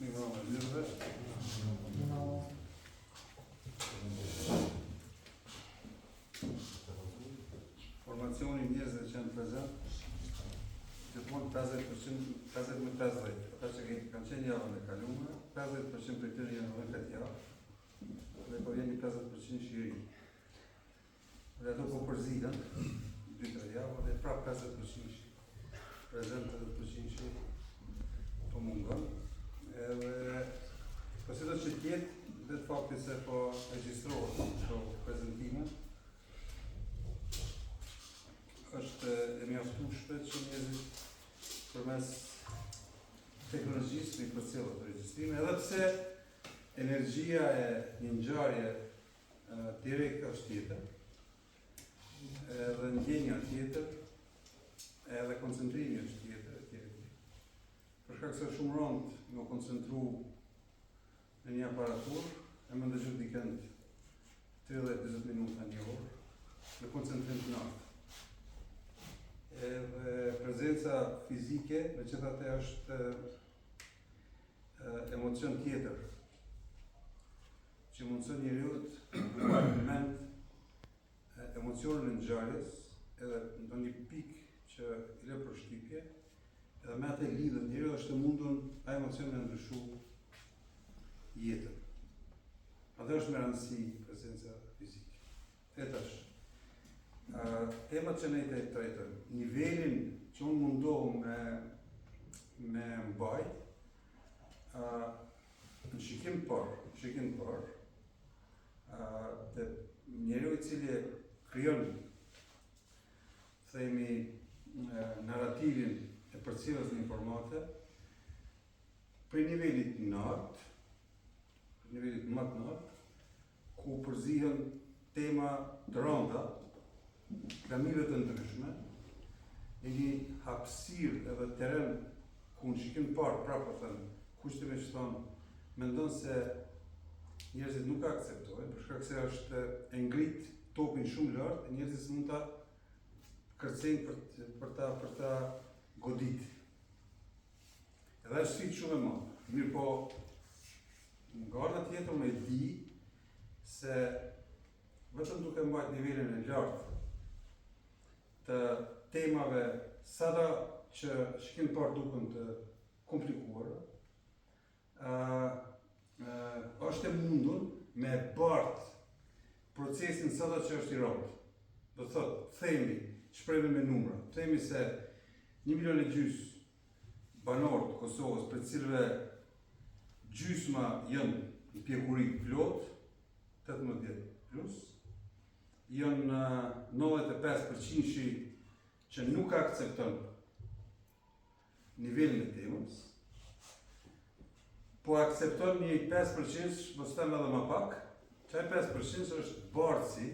Mirëmbrëma gjithëve. Formacioni i njerëzve që janë prezent, gjithmonë 50%, 50 me 50, ata që kanë qenë javën e kaluar, 50% prej tyre janë edhe këtë javë, dhe po vjen një 50% i ri. Dhe ato po përzihen, 2-3 javë, dhe prapë 50% prezent 50% po mungon. Edhe, po sido që të jetë, vetë fakti se po regjistrohet këto prezentime, është e mjaftueshme që njerëzit përmes teknologjisë me i përcjellë ato regjistrime, edhe pse energjia e një ngjarje Direkt është tjetër, edhe ndjenja tjetër, edhe koncentrimi është tjetër, e tjetër, tjetër. Për shkak se është shumë rëndë me u koncentru në një aparaturë, e me ndëgju dikënd 30-20 minuta një orë, në koncentrim të lartë. Edhe prezenca fizike, megjithatë është emocion tjetër, që mundëson njeriut të mbajë në mend emocionin e ngjarjes, edhe ndonjë pikë që i lë përshtypje, edhe me atë lidhet njeriu është e mundun ai emocion me ndryshu jetën. Prandaj është me rëndësi prezenca fizike. E tash, temat që ne i trajtojmë, nivelin që unë mundohem me, me mbajt, Në shikim të parë, në shikim të parë, te njeriu i cili krijon themi narrativin e përcjelljes në informate, prej nivelit të lartë, prej nivelit më të lartë, ku përzihen tema të rënda, lamive të ndryshme, në një hapësirë edhe terren ku në shikim të parë, prapë po them, kushtimisht thonë, mendon se njerëzit nuk e akceptojnë, për shkak se është e ngrit topin shumë lart, e njerëzit s'mund ta kërcejnë për, për ta për ta godit. Edhe është sfidë shumë e madhe. Mirëpo, nga ana tjetër unë e di se vetëm duke mbajt nivelin e lartë të temave sado që shikim të parë duken të komplikuara, ë është e mundur me bart procesin sado që është i rëndë. Do të thotë, themi, shprehemi me numra, themi se 1 milion e gjys banorë të Kosovës, prej të cilëve gjysma janë në pjekuri të plotë, 18 vjet plus, janë 95% që nuk akcepton nivelin e temës, po akcepton një 5%, mos them edhe më pak, që ai 5% është bartësi,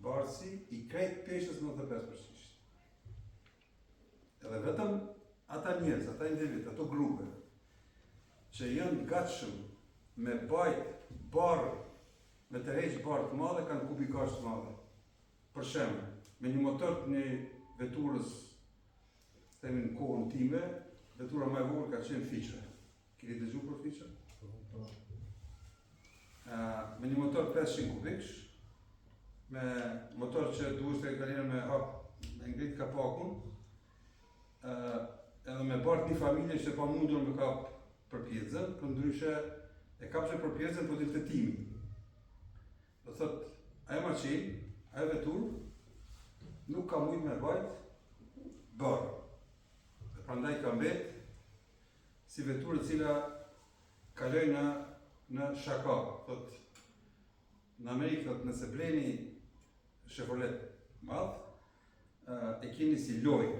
bartësi i krejt peshës 95%. Edhe vetëm ata njerëz, ata individ, ato grupe që janë të gatshëm me bajt barrë, me tërheq barrë të madhe, kanë kubikazh të madhe. Për shembull, me një motor të një veturës, themi në kohën time, vetura më e vogël ka qenë Fiqre. Keni dëgju për Fiqre? Po. Me një motor 500 kubiksh, me motor që duhet të kalojnë me hap, me ngrit kapakun, edhe me bart një familje që pa mundur me kap përpjetëzën, përndryshe e kapshe përpjetëzën, po dilte tymi. Do thot, ajo maqinë, ajo veturë, nuk ka mujt me bajt barrë. Dhe prandaj ka mbet si veturë e cila kaloi në në shaka, thot në Amerikë thot nëse bleni Chevrolet madh, e keni si lojë,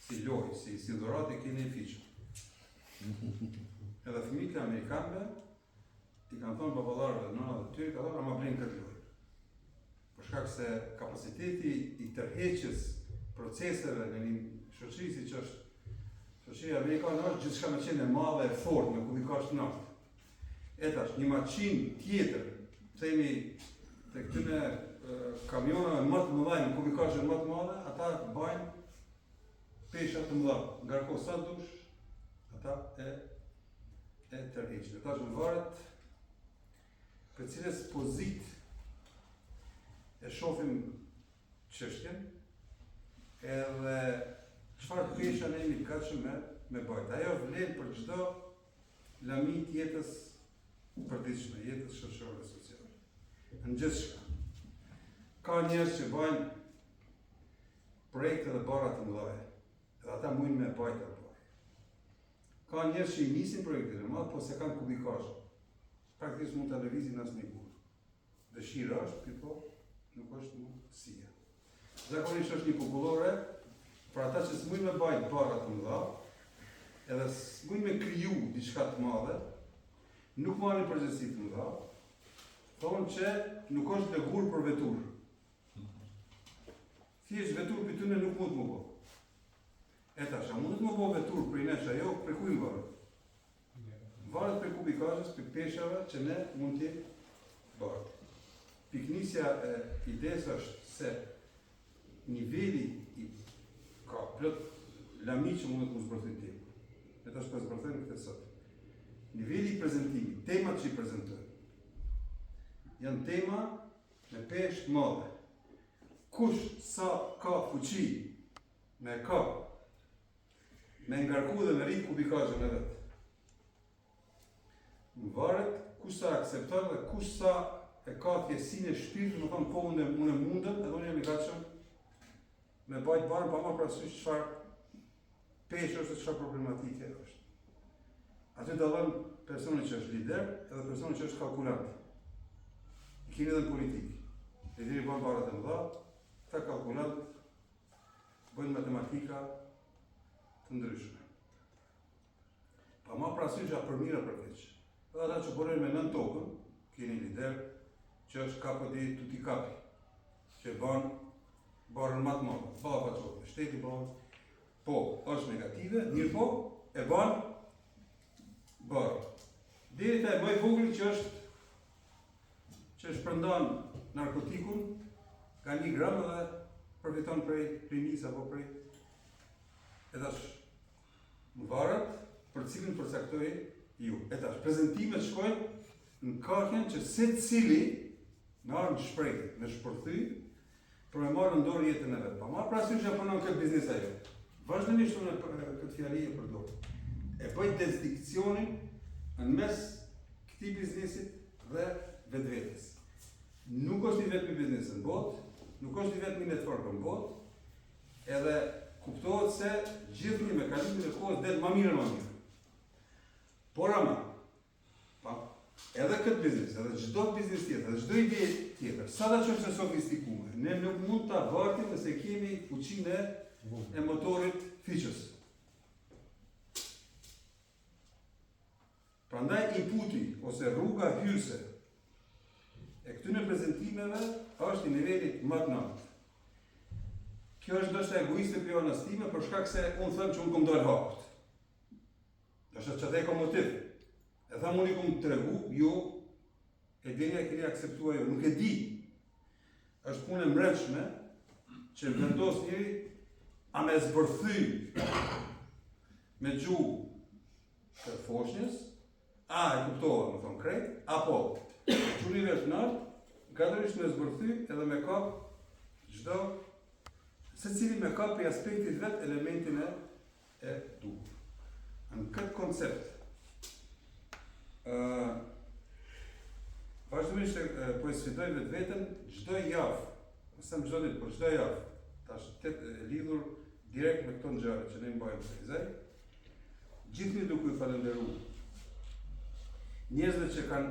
si lojë, si si dhuratë e keni Fiqën. Edhe fëmijët e amerikanëve i kanë thonë baballarëve dhe nënave të tyre, ka thonë ama blen këtë lojë. Për shkak se kapaciteti i tërheqjes proceseve në një shoqëri siç është shoqëria amerikane është gjithçka me qenë e madhe e fortë me kubikazh të lartë. E tash, një maqinë tjetër, themi të këtyne kamionave më të mëdhaj, me kubikazhe më të madhe, ata bajnë pesha të mëdha. Ngarko sa dush, ata e. E tërheqin. E tash varet prej cilës pozitë e shofim çështjen edhe çfarë pesha ne jemi të gatshëm me me bajt. Ajo vlen për çdo lami të jetës përditshme, jetës shoqërore sociale. Në gjithçka. Ka njerëz që bajnë projekte dhe barra të mëdha. Edhe ata mujnë me bajt atë barrë. Ka njerëz që i nisin projektet e mëdha, po s'e kanë kubikazhin. Praktikisht mund ta lëvizin as një gur. Dëshira është, mirëpo, nuk është mundësia. Zakonisht është një popullore, për ata që s'mujnë me bajt barra të mëdha, edhe s'mujnë me kriju diçka të madhe, nuk marrin përgjegjësi të mëdha, thonë që nuk është lëgurë për veturë. Thjesht veturë prej tyne nuk mund të më bo. E tash, a mundet me u bo veturë prej nesh ajo, prej kujt varet? Varet prej kubikazhës, prej peshave që ne mund t'i bartim. Pikënisja e idesë është se niveli i ka plot lami që mundet me zbërthy tema. E tash po zbërthejmë këtë sot. Niveli i prezentimit, temat që i prezentojmë, janë tema me peshë të madhe. Kush sa ka fuqi me kap, me ngarku dhe me rrit kubikazhën e vet. Varet kush sa akcepton dhe kush sa e ka thjeshtësinë e shpirtit, me thonë po unë unë mundem, edhe unë jam i gatshëm me bajt barrën pa marrë parasysh çfarë peshë është çfarë problematike është. Aty dallon personi që është lider edhe personi që është kalkulant. I kemi edhe në politikë. Lideri bën barrat e mëdha, këta kalkulant bëjnë matematika të ndryshme. Pa marrë parasysh a për mirë a për keq. Edhe ata që punojnë me nëntokën, keni lider që është kapo di tuti kapi, që ban barrën më të madhe, ballafaqohet me shteti ban, po, është negative, mirëpo, e ban barrë. Deri te më i vogli që është që shpërndan narkotikun nga një gram dhe përfiton prej rinisë apo prej e tash varet për cilin përcaktoj ju. E tash prezentimet shkojnë në kahjen që secili me ardhë në shprehje, me shpërthy, për me marrë në dorë jetën e vet. Pa marrë parasysh a punon këtë biznes ajo. Vazhdimisht unë këtë fjali e përdor. E bëj distinksionin në mes këtij biznesit dhe vetvetes. Nuk është i vetmi biznes në botë, nuk është i vetmi network në botë, edhe kuptohet se gjithnjë me kalimin e kohës del më mirë e më mirë. Por ama, pa, edhe këtë biznes, edhe çdo biznes tjetër, edhe çdo ide tjetër, sado që është e sofistikuar, ne nuk mund ta bartim nëse kemi fuqinë e motorit fiqës. Prandaj inputi ose rruga hyrëse e këtyre prezentimeve është i nivelit më të lartë. Kjo është ndoshta egoiste prej anës time për shkak se unë them që unë kom dalë hakut. Ndoshta që e kam motiv. E tham unë i kom tregu, jo, e dini e keni akceptuar jo, nuk e di. Është punë e mbrendshme që vendos njeri a me zbërthy me gjuhë të foshnjës, a e kuptova, me thonë krejt, apo që nivel të lartë, gradualisht me zbërthy edhe me kap çdo secili me kap prej aspektit vet elementin e e duhur. Në këtë koncept, ë vazhdimisht po e sfidoj vetveten çdo javë, ose çdo ditë, por çdo javë, tash të lidhur direkt me këto ngjarje që ne mbajmë në Fejzaj, Gjithnjë duke ju falënderu njerëzve që kanë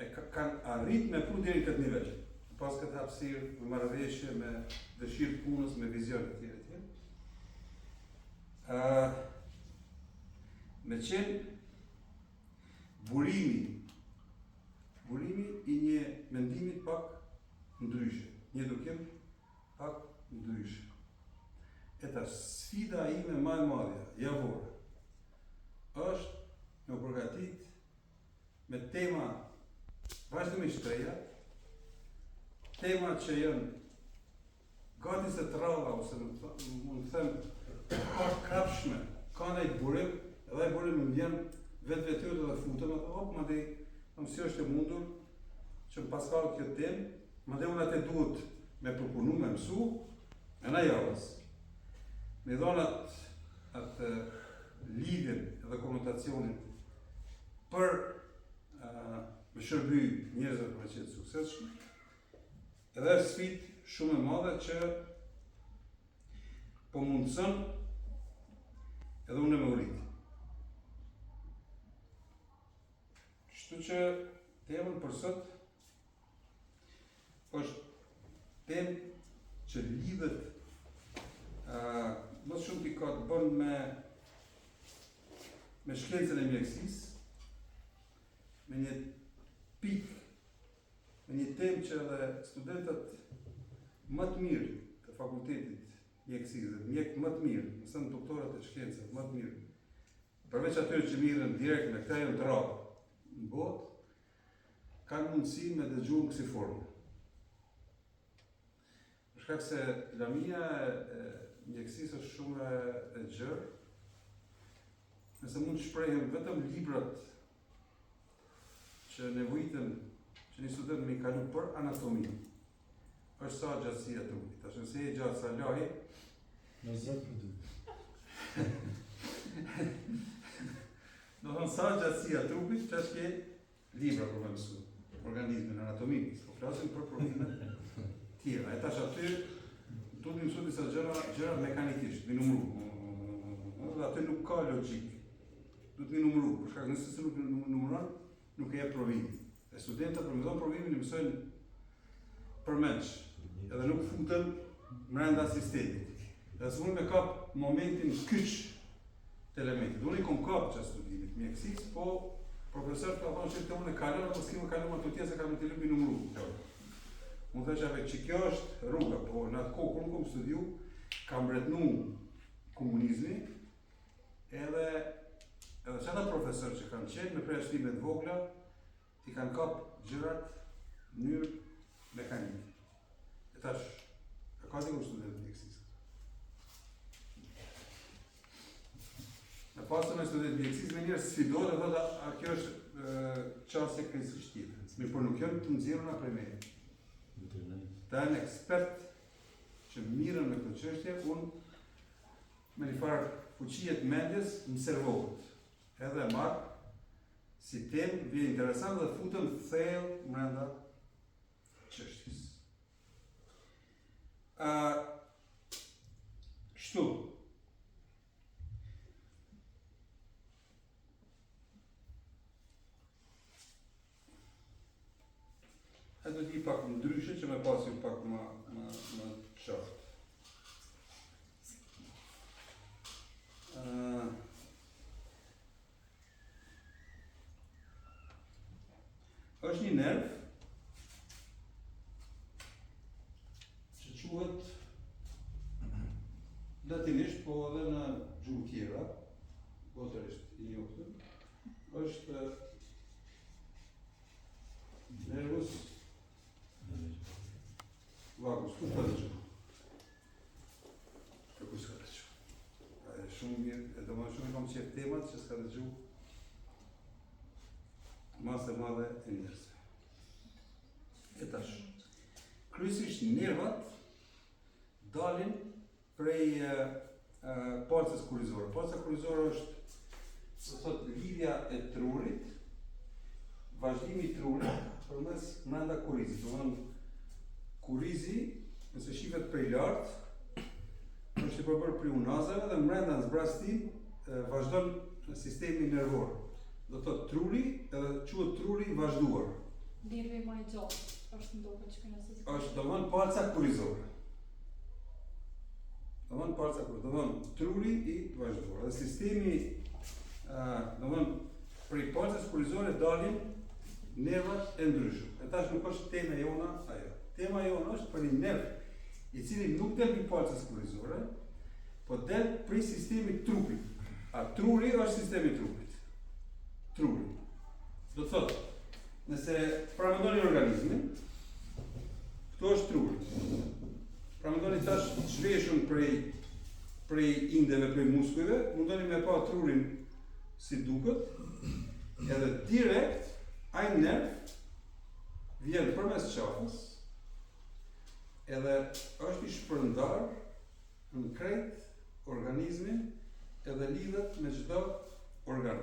e kanë arrit me pru deri në këtë nivel. Pas këtë hapësirë, me marrëveshje, me dëshirë të punës, me vizion etj etj. Ë me qenë burimi burimi i një mendimit pak ndryshe, një edukim Pak ndryshe. E tash, sfida ime ma e madhja, javore, është me u përgatit me tema vazhdimisht të reja, tema që janë gati se të rralla ose mund të them pak krapshme, ka ndaj burim, edhe ai burim më vjen Vetvetiu edhe futem edhe hop, mandej, them si është e mundur që më paska ardhë kjo temë, mandej unë atë duhet me përpunu, me mësu, e na javës. Me dhonë atë, atë lidhjen edhe konotacionin për uh, me shërby njerëzve për me qenë të suksesshëm. Edhe është sfidë shumë e madhe që po mundëson edhe unë me u rritë. Kështu që temën për sot është temë që lidhet uh, më së shumti ka të bën me me shkencën e mjekësisë, me një pikë Me një temë që edhe studentët më të mirë të fakultetit mjekësisë dhe mjekët më të mirë, domethënë doktorët e shkencës më të mirë, përveç atyre që mirren direkt me këta janë të rrallë në botë, kanë mundësi me dëgju në kësi forme. Për shkak se lamia e mjekësisë është shumë e gjerë, nëse mund të shprehem vetëm librat që nevojiten që një student me i kalu për anatomi, është sa gjatësia e trupit. Tash nëse je gjatë sa lahi, Në zot për dy. Do thonë sa gjatësia e trupit, që ke libra për me mësu organizmin, anatominë, s'po flasim për probleme tjera. E tash aty duhet me mësu disa gjëra, gjëra mekanikisht, mi numru. Dhe aty nuk ka logjikë. Duhet mi numru, për shkak nëse se nuk numëron, nuk e jep provimin. E studentët për me dhënë provimin i mësojnë përmendsh, edhe nuk futen mrenda sistemit. Dhe s'mund me kap momentin kyç të elementit. Unë i kom kap gjatë studimit mjekësisë, po profesor ka thonë që të unë e kalon, apo s'ki me kalu më tutje se kam me të lënë mi numru. Unë thësha vetë që kjo është rruga, po në atë kohë kur unë kom studiu, ka mbretnu komunizmi, edhe edhe që ata profesor që kanë qenë me përjashtime të vogla, i kanë kap gjërat në mënyrë mekanike. E tash, a ka dikur student mjekësisë? Në pasë me student mjekësisë, me njerë sfidohet e thotë, a kjo është qasje krejtësisht tjetër. Mirë, por nuk janë të nxjerruna prej meje. Këta janë ekspert që mirren me këtë çështje, unë me një farë fuqie të mendjes më servohet. Edhe e marr si temë, vjen interesant dhe futem thellë mrenda çështjes. Ë kështu. E do të pak ndryshe që me pasim pak më më më qartë. Uh, është një nerv që quhet latinisht, po edhe në gjuhë tjera, botërisht i njohur, është nervus vagus, kush ka dëgju? E kush s'ka dëgju? E shumë mirë, e do më shumë i kam qef temat që s'ka dëgju masë e madhe e njerëzve. E tash, kryesisht nervat dalin prej palcës kurrizore. Palca kurrizore është, do thotë, lidhja e trurit, vazhdimi i trurit përmes mrenda kurrizit. Domethënë kurrizi, nëse shifet prej lart, është i përbërë prej unazave dhe mrenda në zbrazëti vazhdon sistemi nervor. Do thotë truri, edhe quhet truri i vazhduar. Nervi më i gjatë është ndoshta që këna se Është domethënë palca kurrizore. Domethënë palca kurrizore, domethënë truri i vazhduar. Dhe sistemi ë domethënë prej palcës kurrizore dalin nervat e ndryshëm. E tash nuk është tema jona ajo. Tema jona është për një nerv i cili nuk del prej palcës kurrizore, po del prej sistemit trupit. A truri është sistemi i trupit. Truri. Do të thotë, nëse paramendoni organizmin, këtu është truri. Paramendoni tash zhveshun prej prej indeve, prej muskujve, mundoni me pa trurin si duket, edhe direkt ai nerv vjen përmes qafës, edhe është i shpërndar në krejt organizmin edhe lidhet me çdo organ.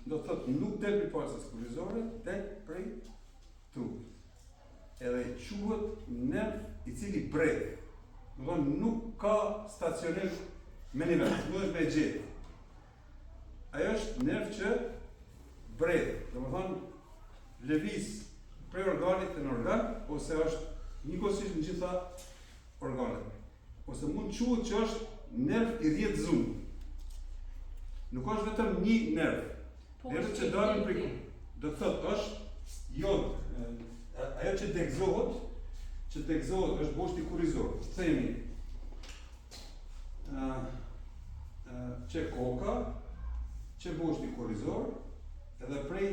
Do të thotë nuk del prej palcës kurrizore, del prej trupit. Edhe quhet nerv i cili bredh. Domethënë nuk ka stacionim me një vend, s'mundesh me e gjetë. Ajo është nerv që bredh, domethënë lëviz prej organit në organ, ose është njëkohësisht në gjitha organet. Ose mund të quhet që është nerv i rrjetëzum. Nuk është vetëm një nerv. Po, Nervet që dalin prej do të thotë është jo ajo që degëzohet, që degëzohet është boshti kurrizor. Themi ë që koka, që boshti kurrizor, edhe prej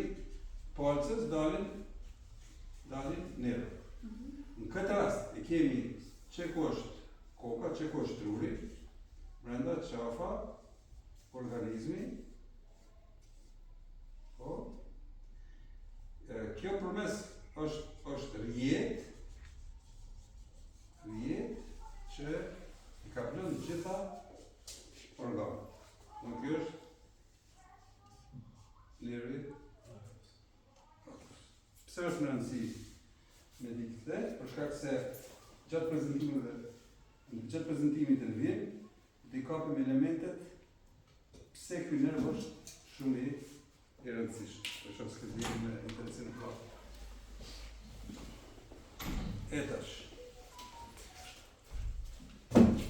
palcës dalin dalin nervat. Mm -hmm. Në këtë rast e kemi që ku është koka, që ku është truri, brenda qafa, organizmi, po, e, kjo përmes është, është rrjet, rrjet që i kaplon gjitha organet. Në kjo është nervi Pse është me rëndësi me ditë këtë? Për shkak se gjatë prezentimeve, gjatë prezentimit të vjen, do i kapim elementet pse ky nerv është shumë i i rëndësishëm. Për shkak se vjen me interesin e plotë. E tash.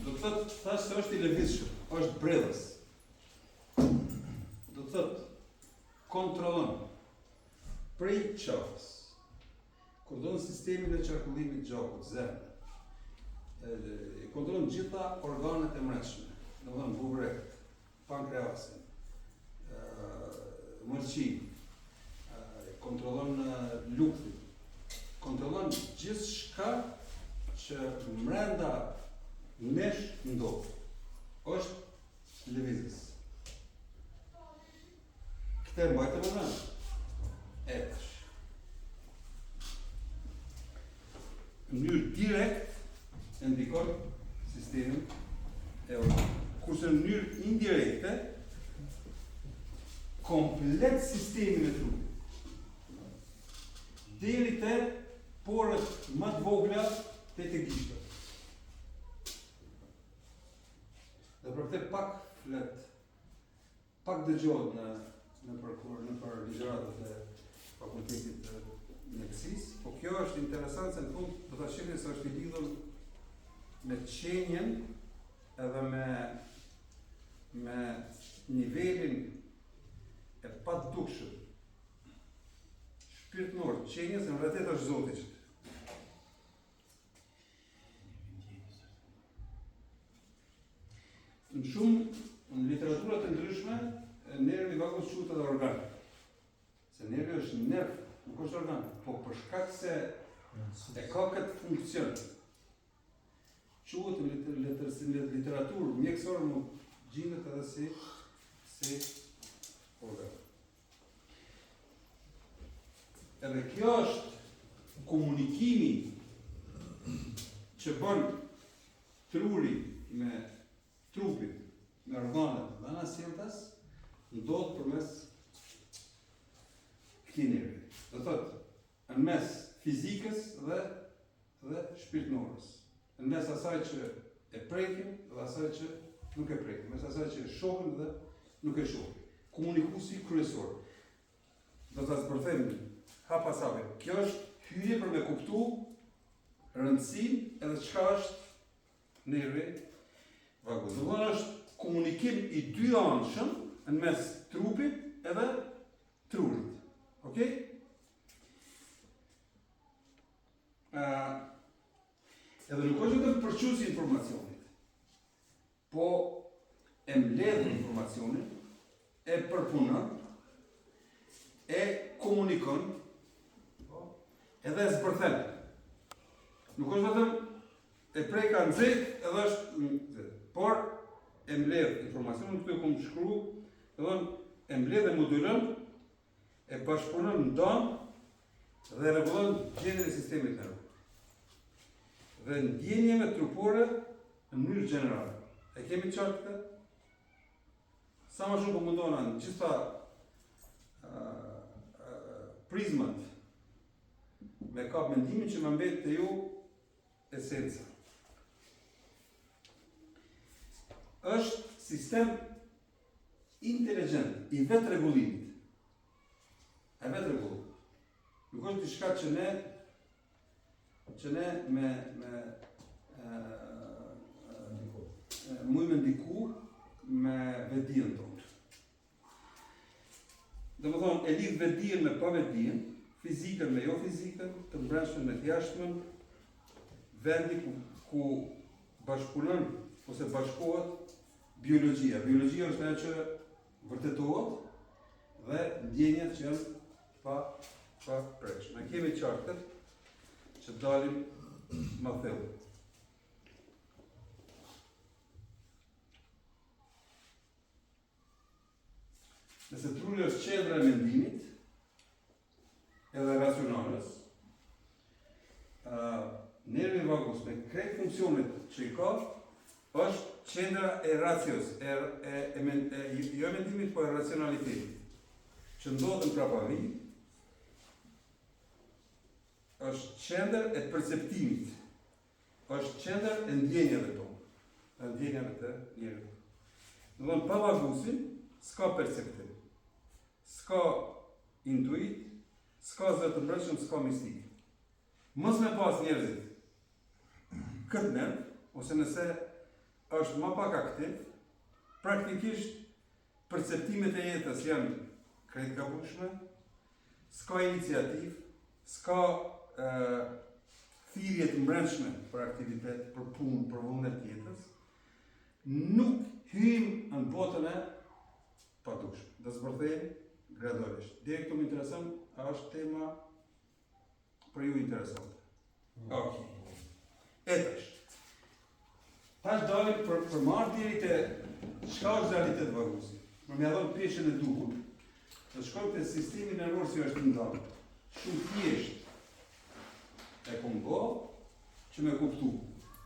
Do të thotë, thash se është i lëvizshëm, është bredhës. Do të thotë, kontrollon prej qafës, kontrollon sistemin e qarkullimit gjakut, zemrën, e kontrollon gjitha organet e mbrendshme, domethënë bubrekt, pankreasin, mëlçinë, kontrollon lukthin, kontrollon gjithçka që mrenda nesh ndodh. Është lëvizës. Këtë e mbajtë me mend. E tash. Në mënyrë direkt e ndikon sistemin e organeve. Kurse në mënyrë indirekte komplet sistemin e trupit. Deri te poret më të vogla te te gishtat. Dhe për këtë pak flet Pak dëgjohet në nëpër kur nëpër ligjëratat e fakultetit të mjekësisë, po kjo është interesant se në fund do ta shihni se është i lidhur me qenien edhe me me nivelin e padukshëm shpirtnor qenies në vërtet është Zoti që Në shumë në literatura të ndryshme, nervi vagus quhet edhe organ. Se nervi është nerv, nuk është organ, po për shkak se e ka këtë funksion. Quhet në letër, në literaturë mjekësore mund gjindet edhe si si organ. Edhe kjo është komunikimi që bën truri me trupin, me organet dhe anasjelltas, ndodh përmes këtij nervi. Do thotë, në mes fizikës dhe dhe shpirtnores. Në mes asaj që e prekim dhe asaj që nuk e prekim, mes asaj që e shohim dhe nuk e shohim. Komunikuesi kryesor. Do ta zbërthejmë hap pas hapi. Kjo është hyrje për me kuptu rëndësinë edhe çka është nervi vagus. Domethënë është komunikim i dyanshëm në mes trupit edhe trurit. Okej? Uh, edhe nuk është vetëm përçuesi i informacionit, po e mbledh informacionin, e përpunon, e komunikon, po, edhe e zbërthen. Nuk është vetëm e preka nxehtë edhe është nxehtë, por e mbledh informacionin, këtu e kom shkru, domethënë, e mbledh e modulon, e bashkëpunon ndan dhe rregullon gjendjen e sistemit nervor. Dhe ndjenjeve trupore në mënyrë gjenerale. E kemi qartë këtë? Sa më shumë po mundohna në gjitha prizmat me kap mendimin që me mbet te ju esenca. Është sistem inteligjent i vetërregullimit. E vetërregullon. Nuk është diçka që ne që ne me me ë mujmë me ndiku me vetëdijen tonë. Domethonë, e lidh vetëdijen me pavetëdijen, fizikën me jo fizikën, të mbrendshmen me të jashtmen, vendi ku, ku bashkëpunon ose bashkohet biologjia. Biologjia është ajo që vërtetohet dhe ndjenjat që janë pa pa prekshme. Ne kemi qartë që dalim më thellë. Nëse truri është qendra e mendimit, edhe racionales, uh, nervi vagus me krejt funksionet që i ka, është qendra e racios, e, e, e, men, e, jo e mendimit, po e racionalitetit, që ndodh në prapavijë, është qendër e perceptimit, Është qendër e ndjenjave tona, e ndjenjave të njeriut. Domethënë, pa vagusin, s'ka perceptim, s'ka intuit, s'ka zë të mbrendshëm, s'ka mistikë. Mos me pas njerëzit këtë nerv, ose nëse është ma pak aktiv, praktikisht perceptimet e jetës janë krejt gabushme, s'ka iniciativë, s'ka thirrje të mbrendshme për aktivitet, për punë, për vullnet të jetës, nuk hyjmë në botën e padukshme. Do zbërthejmë gradualisht. Deri këtu më intereson, a është tema për ju interesante. Mm. Ok. E tash. Tash dalim për, për me ardh deri te çka është realitet vagusi. Për me ia dhënë peshën e duhur, do të shkojmë te sistemi nervor si është ndarë. Shumë thjesht e kom bo që me kuptu.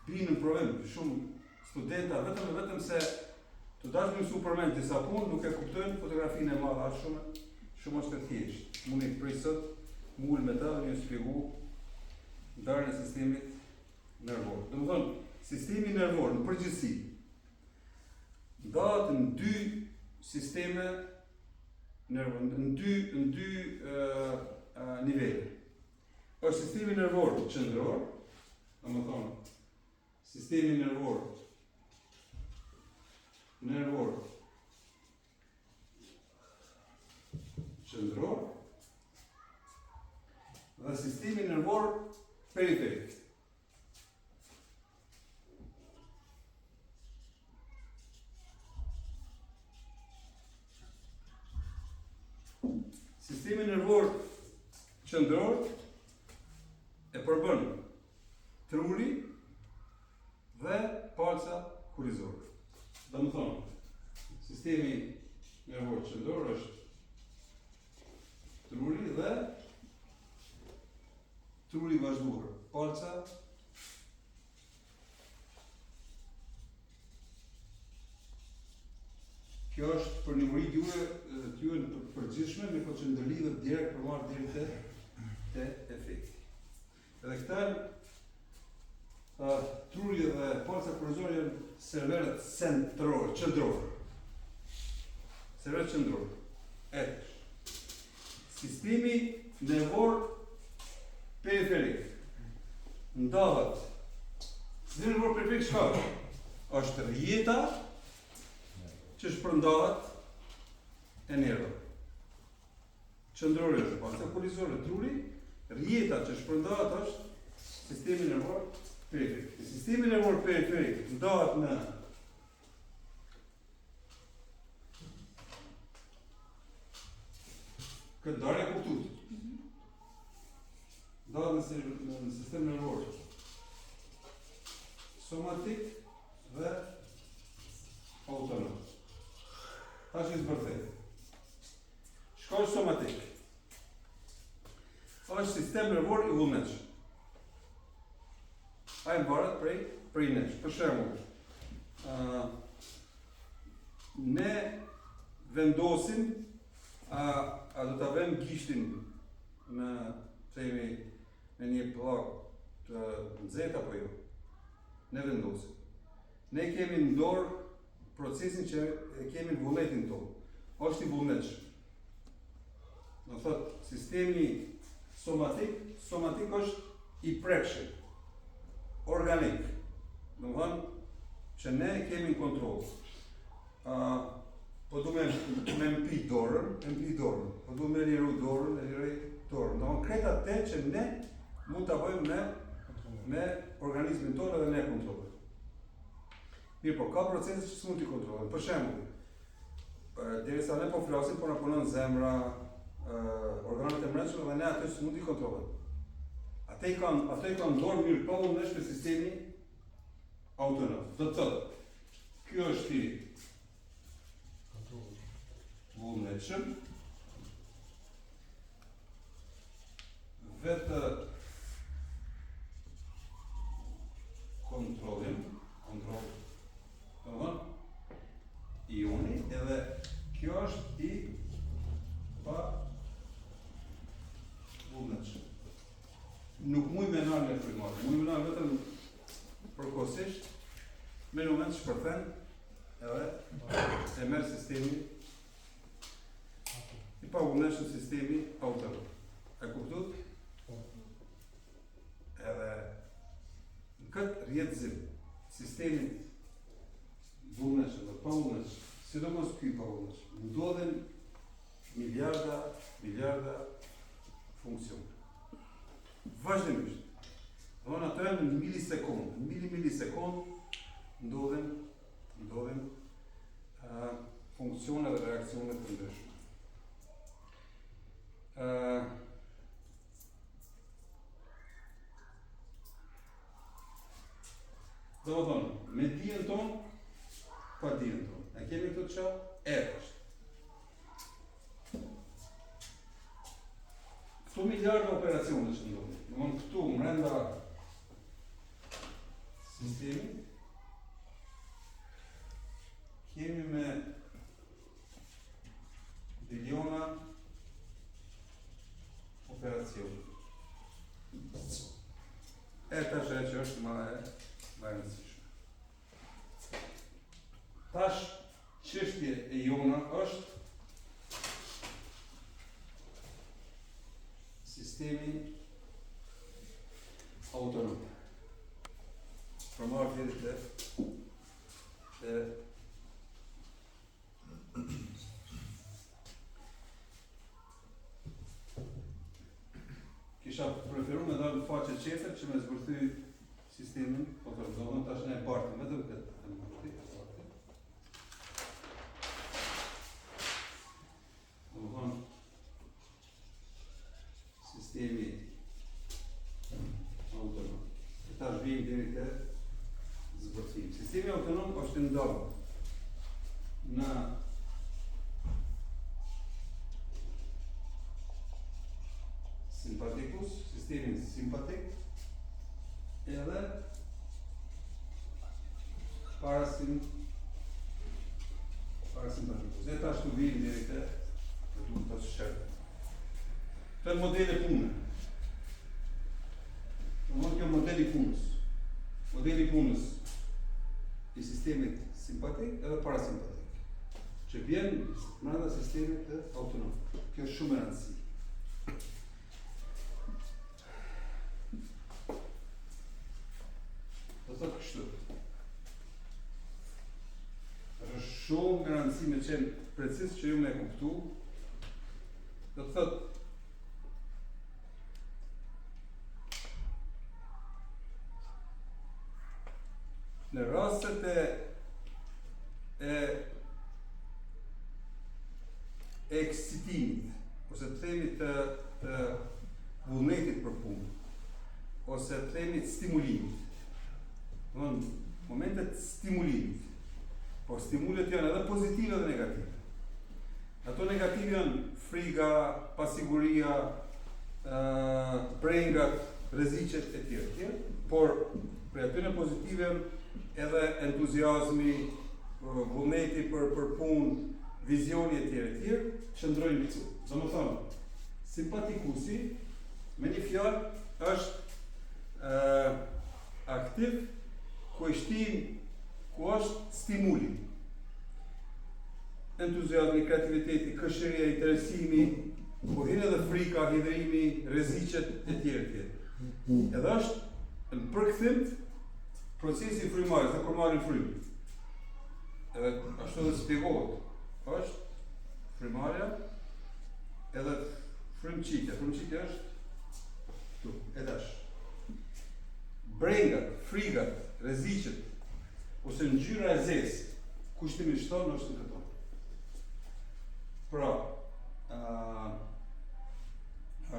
Binë në provim shumë studenta vetëm e vetëm se tu dashtë me mësu përmend disa punë, nuk e kuptojnë fotografinë e madhe, ashtë shumë, shumë është e thjeshtë. Mundi prej sot, m'u ul me ta dhe me ju shpjegu ndarjen e sistemit nervor. Domethonë, sistemi nervor në përgjithësi ndahet në dy sisteme nervor, në dy në dy ë nivele. Është sistemi nervor qendror, domethonë, sistemi nervor nervor qendror dhe sistemi nervor periferik. Sistemi nervor qendror e përbën truri dhe palca kurrizore. Domethonë, sistemi nervor qendror është truri dhe truri vazhduar, palca Kjo është për njohuri juve të juve në përgjithshme, mirëpo që ndërlidhet direkt për me ardh deri te te efekti. Edhe këta janë uh, truri dhe palca kurrizore janë serverët centror, qendror. Serverët qendror. E sistemi nervor periferik ndahet. Sistemi nervor periferik çka është? Është rrjeta që shpërndahet e nervave. Qendrori është palca kurrizore truri, rrjeta që shpërndahet është sistemi nervor periferik. Sistemi nervor periferik ndahet në Këtë ndarje e kuptut. Mhm. Ndahet në, në, në sistem nervor somatik dhe autonom. zbërthejmë. Çka është somatik? Është sistem nervor i vullnetshëm. Ai mbaret prej prej nesh. Për shembull, ë uh, ne vendosim a a do ta vëmë gishtin në themi në një pllakë të nxehtë apo jo. Ne vendosim. Ne kemi në dorë procesin që e kemi në vullnetin tonë. Është i vullnetshëm. Do thotë, sistemi somatik, somatik është i prekshëm, organik. Domethënë, që ne e kemi në kontroll. Uh, po du me, me mpi dorën, e mpi dorën. Po du me liru dorën, e liroj dorën. Domethënë, krejt atë që ne mund ta bëjmë me, me organizmin tonë edhe ne kontrollojmë. Mirëpo, ka procese që s'mund t'i kontrollojmë. Për shembull, derisa ne po flasim, po na punon zemra, organet e mbrendshme dhe ne ato s'mund t'i kontrollojmë. Ato i kanë, ato i kanë n'dorë mirë pavullnetshme sistemi autonom. Do të thotë, kjo është i vullnetshëm, Vetëkontrollim, kontroll, domethënë, i joni, edhe kjo është i pavullnetshëm. Nuk muj me nalë me frymëmarrje, muj me nalë vetëm përkohësisht, me në moment shpërthen, edhe e merr sistemi I pavullnetshëm sistemi autonom. E kuptuat? Po. Edhe në këtë rrjetëzim, sistemit vullnetshëm dhe pavullnetshëm, sidomos ky i pavullnetshëm, ndodhin miliarda, miliarda funksione. Vazhdimisht. Domethënë ato janë në milisekond, në mili milisekond ndodhin ndodhin uh, funksione dhe reaksione të ndryshme. Uh, Domethënë, me dijen tonë, pa dijen tonë. E kemi këtu që e është. Këtu miliarda operacione që ndodhin. Domethënë, këtu, mrenda sistemit, Kemi me biliona operacione. E tash e që është ma e, ma e rëndësishme. Tash çështje e jona është sistemi autonom. Për marrë deri te te Kisha preferu me dalë në faqe tjetër që me zbërthy sistemin, po të rëzovën, tash ne e bartëm vetëm këtë e marti, e barti. Domethënë, sistemi autonom. E tash vijmë deri te zbërthimi. Sistemi autonom është i ndarë në simpatikus, sistemin simpatik, edhe parasim parasimpatikus. E tash të vijmë deri te të duhet të shërë. Te modele pune. Domethënë kjo modeli i punës. Modeli i punës i sistemit simpatik edhe parasimpatik, që vjen mrenda sistemit të autonom. Kjo është shumë e rëndësi. Do thotë kështu. Është shumë me rëndësi me qenë preciz që ju me e kuptu. Do të thotë në rastet e e eksitimit ose të themi të të vullnetit për punë ose të themi të stimulimit. Domethënë, momentet stimulimit. Por stimulet janë edhe pozitive dhe negative. Ato negative janë friga, pasiguria, brengat, rreziqet e tjera, tjera, por prej atyre pozitive janë edhe entuziazmi, vullneti për për punë, vizioni e tjera e tjera, qëndrojnë këtu. Domethënë, simpatikusi me një fjalë është ë aktiv ku e shtin ku është stimuli. Entuziazmi, kreativiteti, kërshëria, interesimi, po hin edhe frika, hidhërimi, rreziqet e tjera e tjera. Edhe është në përkthim procesi i frymëmarrjes, dhe kur marrim frymë. Edhe ashtu edhe shpjegohet. Është frymëmarrja edhe frymëqitja. Frymëqitja është këtu, e tash. Brengat, frigat, rreziqet ose ngjyra e zezë, kushtimisht thonë është në këto. Pra, ë ë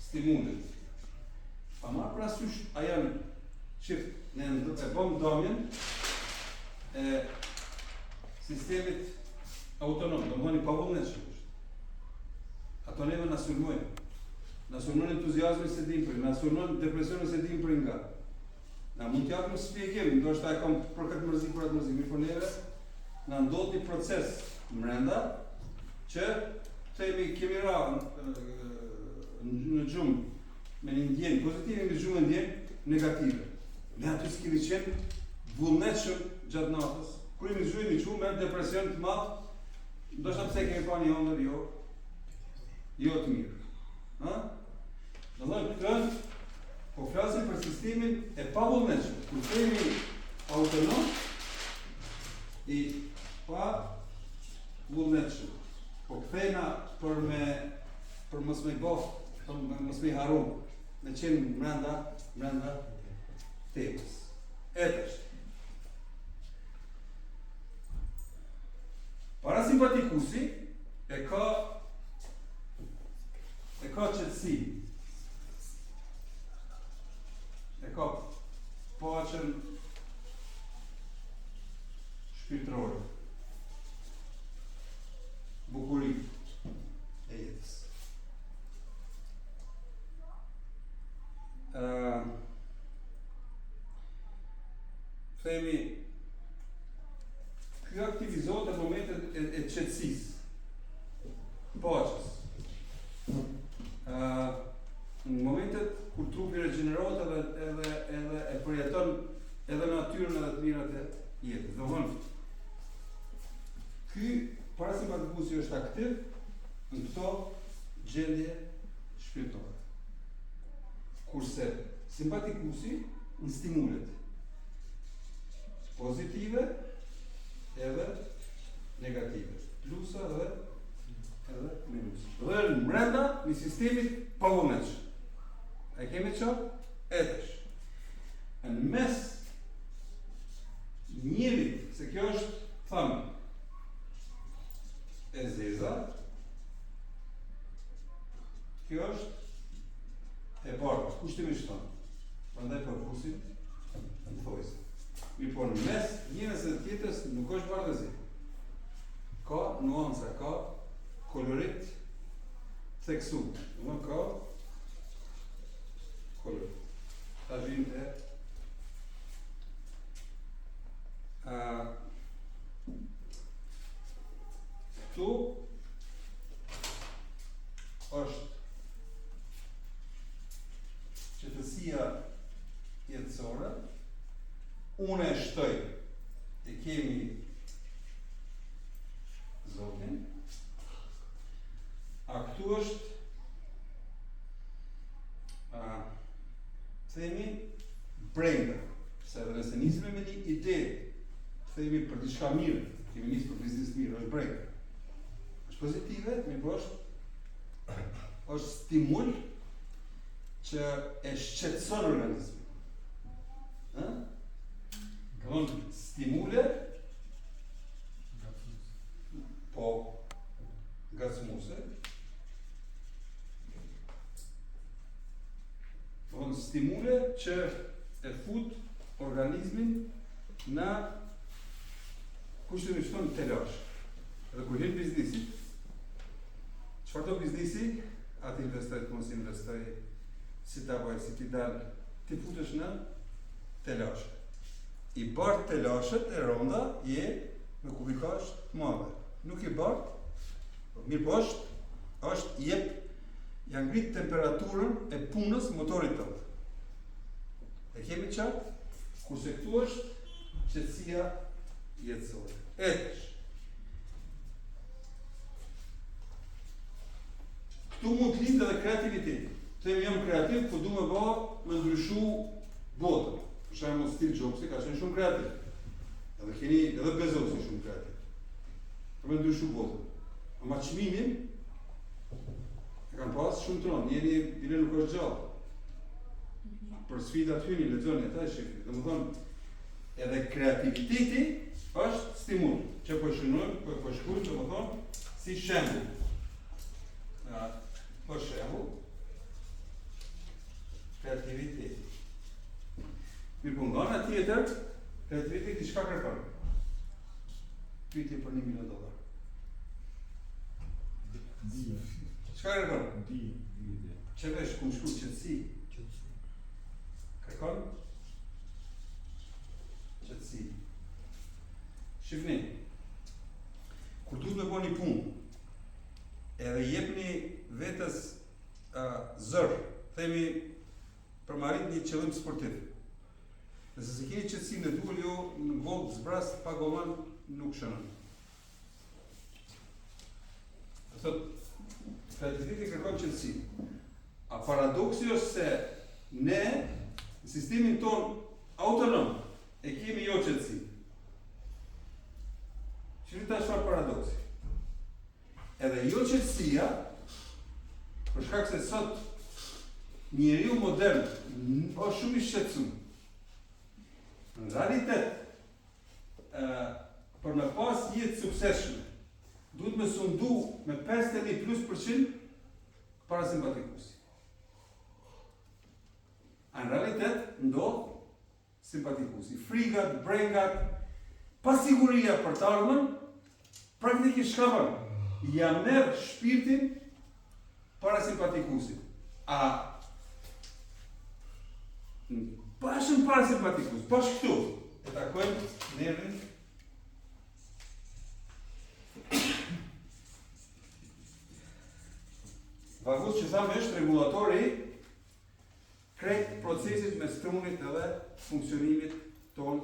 stimulet. Pa marrë parasysh, a janë çift ne e bëm damjen e sistemit autonom, domethënë i pavullnetshëm është. Ato neve na sulmojnë. Na sulmon entuziazmi se dim për, na sulmon depresioni se dim për nga. Na mund t'japim shpjegim, ndoshta e kam për këtë mërzi, për atë mërzi, mirëpo neve na ndodh një proces mrenda që themi kemi ra në gjumë me një ndjenjë pozitive, në gjumë me ndjenjë negative. Ne aty s'kemi qenë vullnetshëm gjatë natës. Kur jemi zgjuar jemi çu me depresion të madh, ndoshta pse kemi pa një ëndërr jo jo të mirë. Ha? Domethënë këtë po flasim për sistemin e pavullnetshëm. Kur themi autonom i pavullnetshëm. Po kthehna për me për mos me bë, për mos me harru, me qenë mrenda, mrenda temës. E tash. Parasimpatikusi e ka e ka qetësi. E ka paqen shpirtërore. Bukuri e jetës. Uh, themi ky aktivizohet në momentet e, e qetësisë, paqes. Uh, në momentet kur trupi regjenerohet edhe edhe edhe e përjeton edhe natyrën edhe të mirat e jetës. Domthon, ky parasimpatikusi është aktiv në këto gjendje shpirtërore. Kurse simpatikusi në stimulet pozitive edhe negative, plusa dhe edhe minusa. Dhe në mrenda një sistemit pavullnetshëm. E kemi që? E tash. Në mes njërit, se kjo është, thamë, e zeza, kjo është e bardha, kushtimisht thonë. Prandaj po fusim në thojse. Mirëpo në mes njërës dhe tjetrës nuk është bardhë e zi. Ka nuanca, ka kolorit theksu. Domethënë ka kolorit. Ta vim te a, këtu është qetësia jetësore, unë e shtoj, e kemi Zotin, a këtu është, a, themi, brenga, se edhe nëse nisemi me një ide, themi për diçka mirë, kemi nisë për biznis mirë, është brenga. Është pozitive, mirëpo është, është stimul që e shqetëson organizmin. Ë? Domthon stimule po ngacmuese. Domthon stimule që e fut organizmin në Kushtimisht thonë telash. Edhe kur hin biznesi, çfarë do biznesi, a të investoj, të mos investoj, si ta bëj, si t'i dal, ti futesh në telash. I bart telashet e ronda, je me kubikazh të madhe. Nuk i bart, po mirë po është, është jep, ja ngrit temperaturën e punës motorit tënd. E kemi qartë? Kurse këtu është qetësia jetësore. E tash. Këtu mund të lindë edhe kreativiteti. Themi jam kreativ, po du me ba me ndryshu botën. Për shembull Steve Jobsi ka qenë shumë kreativ. Edhe keni edhe Bezosi shumë kreativ. Për me ndryshu botën. Ama çmimin e kanë pas shumë të rëndë. Njeri bile nuk është gjallë. Për sfidat hyni, lexoni ata e shihni. Domethënë, edhe kreativiteti është stimul, që po shënojmë, po po shkruajmë, domethënë, si shembull. Ja, për shembull, kreativiteti. Mirë po nga ana tjetër, kreativiteti çka kërkon? Pyetje për 1 milion dollar. Dije. Çka kërkon? Dije. Që vesh ku shkru qetësi? Qetësi. Kërkon? Qetësi. Shifni, kur duhet me bo një punë, edhe jepni vetës uh, zor, themi për me arrit një qëllim sportiv. Nëse s'e keni qetësinë e duhur, jo në gol të zbrast pa golman nuk shënon. Do thot, kreativiteti kërkon qetësi. A paradoksi është se ne në sistemin ton autonom e kemi jo qetësi. Që tash çfarë paradoksi? Edhe jo qetësia, për shkak se sot njeriu modern është shumë i shqetësuar. Në realitet, ë për me pas jetë suksesshme, duhet me sundu me 51 plus përqind parasimpatikusi. A në realitet ndodh simpatikusi. Frigat, brengat, pasiguria për të ardhmen, praktikisht çka bën? Ja merr shpirtin parasimpatikusit. A bash në parasimpatikus, bash këtu, e takojmë nervin Vagus që thamë është rregullatori krejt procesit mes trunit edhe funksionimit ton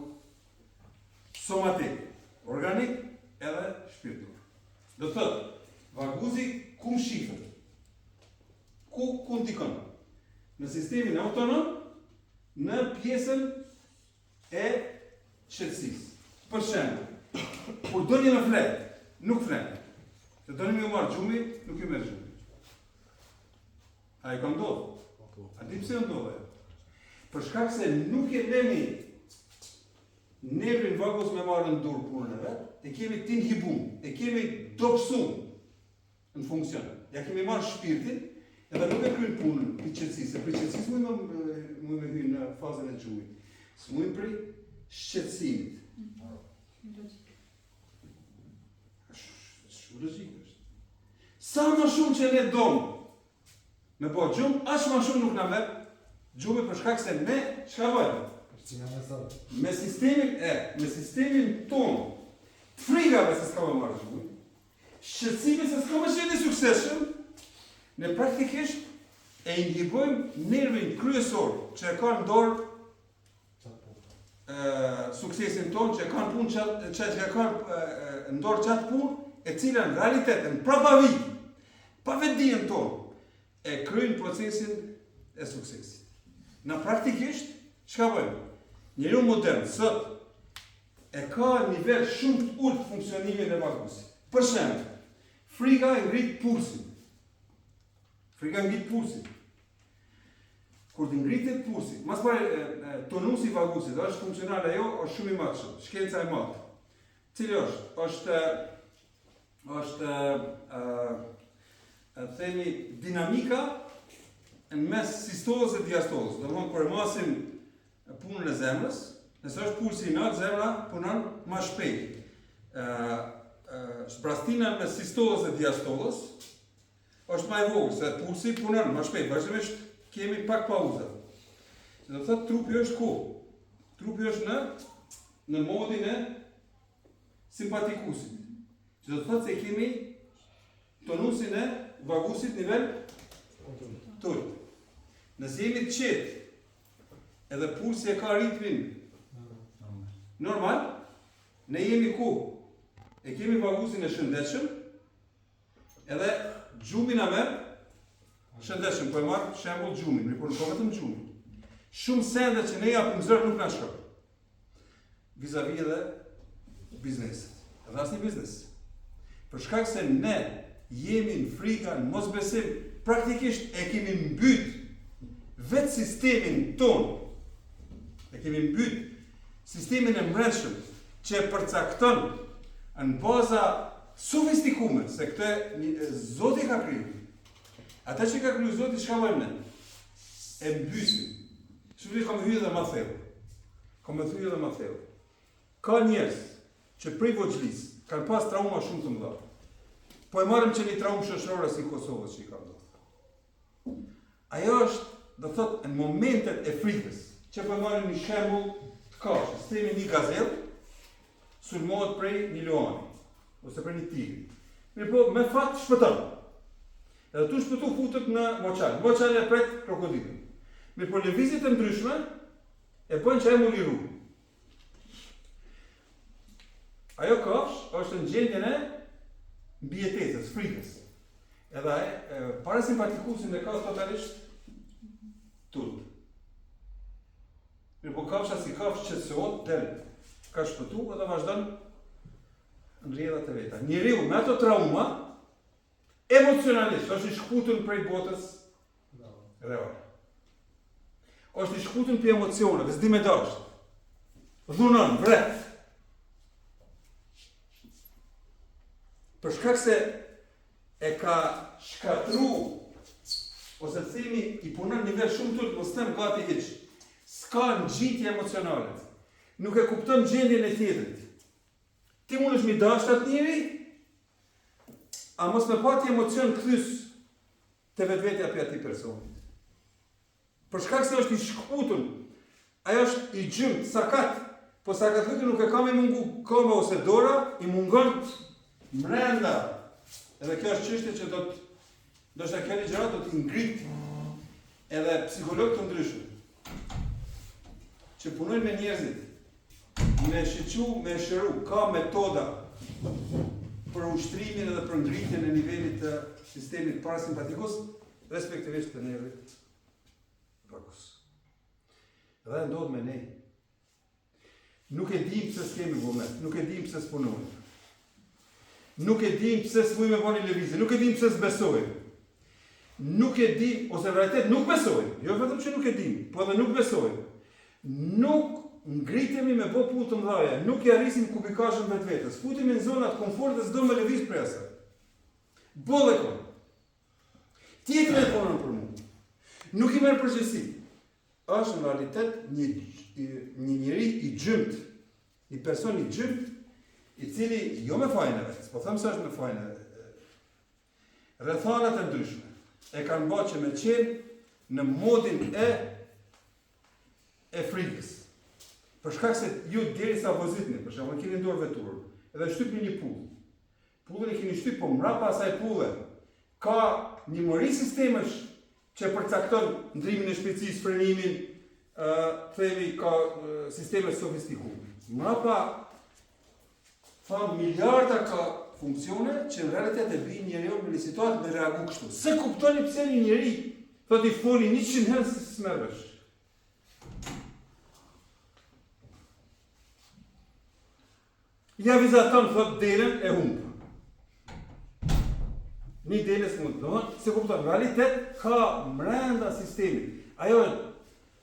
somatik, organik edhe shpirtëror. Do të thotë, vaguzi ku mshifet? Ku ku ndikon? Në sistemin autonom, në pjesën e qetësisë. Për shembull, kur doni me flet, nuk flet. Të doni me ju marrë gjumi, nuk ju merr gjumi. A i ka ndodhë? Po. A di pse ndodhë? Për shkak se nuk e lemi nervin vagus me marrë në dorë punën e vet, e kemi t'inhibum, e kemi dobësum në funksion. Ja kemi marrë shpirtin, edhe nuk e kryen punën për qetësisë, se për qetësisë mund me, mund me hy në fazën e gjumit. S'mund prej shqetësimit. Logjik. Shumë logjik është. Sa më shumë që ne dom me bo gjumë, aq më shumë nuk na merr gjumi për shkak se ne çka bëjmë? Me sistemin e, me sistemin ton, të frigave se s'ka me marrë gjumi, shqetësimi se s'ka me qenë i suksesshëm, ne praktikisht e inhibojmë nervin kryesor që e ka në dorë suksesin tonë që kanë punë që që që kanë në dorë qatë punë, e cila në realitet, në prapavi, pa vetëdijen tonë, e kryjnë procesin e suksesit. Na praktikisht, çka bëjmë? Njeriu modern, sot, e ka nivel shumë të ulët funksionimin e vagusit. Për shembull, frika e ngrit pulsin. Frika e ngrit pulsin. Kur të ngritet pulsi, mas pari tonusi i vagusit, është funksional ajo, është shumë i matshëm, shkenca e matë. Cili është? Është është ë themi dinamika në mes sistolës e diastolës. Domethënë kur e masim punën e zemrës, nëse është pulsi i lartë, zemra punon më shpejt. Zbrastina mes sistollës dhe diastollës është ma e vogël, se pulsi punon ma shpejt, vazhdimisht kemi pak pauza. Që do të thotë trupi është ku? Trupi është në në modin e simpatikusit. Që do të thotë se kemi tonusin e vagusit nivel të ulët. Nëse jemi të qetë, edhe pulsi e ka ritmin normal, ne jemi ku? E kemi vagusin e shëndetshëm, edhe gjumi na merr shëndetshëm, po e marr shembull gjumin, mirëpo nuk ka vetëm gjumin. Shumë sende që ne japim zor nuk na shkon. Vizavi edhe bizneset. Edhe asnjë biznes. Për shkak se ne jemi në frika, në mosbesim, praktikisht e kemi mbyt vetë sistemin tonë. E kemi mbyt sistemin e mbrendshëm që e përcakton në baza sofistikume, se këtë një, Zoti ka kriju. Ata që ka kriju Zoti, çka bëjmë ne? E mbysim. Shumë kam hy edhe ma thellë. Kam me hy edhe ma thellë. Ka njerëz që prej vogjlisë kanë pas trauma shumë të mëdha. Po e marrim që një traumë shoqërore si Kosovës që i ka ndodhur. Ajo është, do të thotë, në momentet e frikës, që po e marrim një shembull të kafshës, themi një gazel sulmohet prej një luani ose prej një tigri. Mirëpo, me fat shpëton. Edhe tu shpëtu futet në moçal. Moçal e pret krokodili. Mirëpo, lëvizjet e ndryshme e bën që ai mu liru. Ajo kafshë është në gjendjen e mbijetesës, frikës. Edhe ai parasimpatikusin e ka totalisht t'ulët. Mirëpo kafsha si kafshë qetësohet, del, ka shpëtu edhe vazhdon në rrjedhat e veta. Njeriu me ato trauma, Emocionalisht është i shkputun prej botës reale. Është i shkputun prej emocioneve, s'di me dashtë. Dhunon, vret. Për shkak se e ka shkatru, ose të themi, i punon nivel shumë të ulët, mos them gati hiç. S'ka ngjitje emocionale. Nuk e kupton gjendjen e tjetrit. Ti mundesh mi dashtë atë njeri, A mos me pati emocion kthyes te vetvetja prej atij personit. Për shkak se është i shkputun, ai është i gjymtë, sakat, po sakatllëku nuk e ka me mungu koma ose dora, i mungon mrenda. Edhe kjo është çështje që do të ndoshta kjo ligjëratë do t'i ngrit edhe psikologë të ndryshëm që punojnë me njerëzit Me shiqu, me shëru, ka metoda për ushtrimin edhe për ngritjen e nivelit të sistemit parasimpatikus, respektivisht të nervit vagus. Dhe ndodh me ne. Nuk e dim pse s'kemi vullnet, nuk e dim pse s'punojmë. Nuk e dim pse s'mujmë me bo një lëvizje, nuk e dim pse s'besojmë. Nuk e dim, ose në realitet nuk besojmë, jo vetëm që nuk e dim, po edhe nuk besojmë. Nuk ngritemi me bo punë të mëdhaja, nuk ja rrisim kubikazhën vetvetes, futemi në zona të komfortit dhe s'do me lëviz prej asaj. Boll e kom. Tjetri e thonë për mu. Nuk i merr përgjegjësi. Është në realitet një, një njeri i gjymtë, një person i gjymtë, i cili jo me fajin e vet, s'po them se është me fajin e vet. Rrethanat e ndryshme e kanë bërë që me qenë në modin e e frikës. Për shkak se ju derisa vozitni, për shembull, keni në dorë veturën, edhe shtypni një pullë. Pullën e keni shtyp, po mbrapa asaj pulle ka një mori sistemesh që përcakton ndrimin e shpejtësisë, frenimin, ë themi ka sisteme sofistikuara. Mbrapa tha miliarda ka funksione që në realitet e bijnë njeriun në një situatë me reagu kështu. S'e kuptoni pse një njeri thotë i foli 100 herë se s'merr vesh. Ja vizaton, thot, delen e humb. Një dele s'mund, do thotë, s'e kupton, në realitet ka mrenda sistemit. Ajo,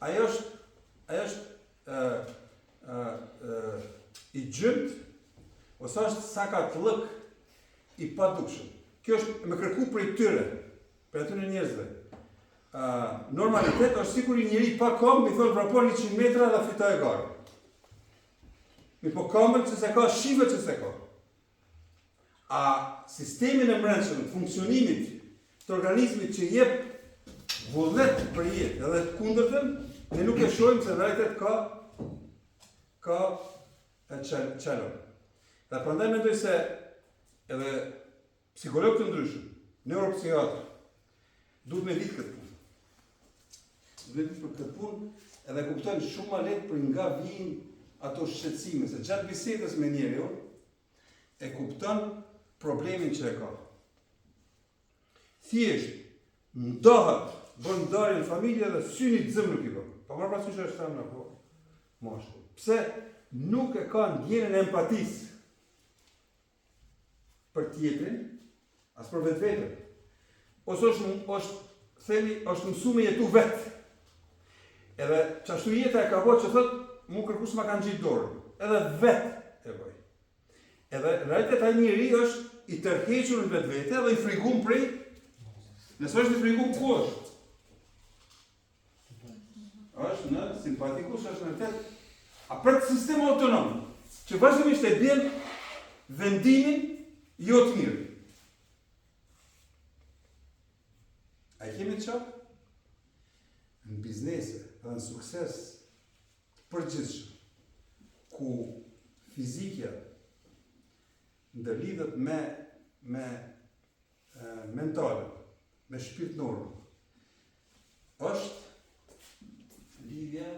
ajo është, ajo është ë, ë, ë, i gjymtë, ose është sakatllëk i padukshëm. Kjo është me kërku prej tyre, prej atyre njerëzve. Uh, normalitet është sikur një njeri pa këmbë, i thonë vrapo 100 metra dhe fitoj garën. Mirëpo këmbën që s'e ka, shifet që s'e ka. A sistemin e mbrendshëm të funksionimit të organizmit që jep vullnet për jetë, edhe të kundërtën, ne nuk e shohim se në realitet ka ka e çalon. Dhe prandaj mendoj se edhe psikologë të ndryshëm, neuropsikiatër, duhet me ditë këtë punë. Duhet me ditë për këtë punë edhe kuptojnë shumë ma lehtë për nga vijnë ato shqetësime, se gjatë bisedës me njeriun, e kupton problemin që e ka. Thjesht, ndahet, bën ndarje në familje dhe syni të zëmë nuk i bën. Pa marrë parasysh është femër apo mashkull. Pse nuk e ka ndjenjën e empatisë për tjetrin, as për vetveten. Ose është, është themi, është mësu me jetu vetë. Edhe qashtu jeta e ka bo që thot, mu kërkush s'ma ka ngjitë dorën. Edhe vetë e bëj. Edhe në realitet ai njeri është i tërhequr në vetvete dhe i frigum prej Nëse është i frigum ku është? Është në simpatikus, është në realitet a për të sistem autonom që vazhdimisht e bjen vendimin jo të mirë. A i kemi të qartë? Në biznese dhe në sukses të përgjithshëm, ku fizikja ndërlidhet me, me e, mentalen, me shpirtnorën, është lidhja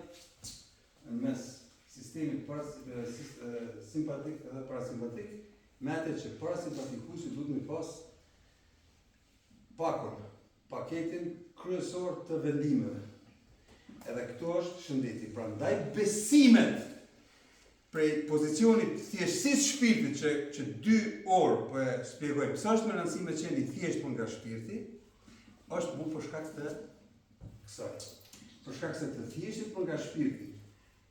në mes sistemit paras, e, sis, e, simpatik dhe parasimpatik, me atë që parasimpatikusi duhet me pas pakon, paketin kryesor të vendimeve. Edhe këtu është shëndeti. Prandaj besimet prej pozicionit thjeshtësisë shpirtit që që dy orë po e shpjegoj pse është me rëndësi me qenë i thjeshtë për nga shpirti, është mu për shkak të kësaj. Për shkak se të thjeshtit për nga shpirti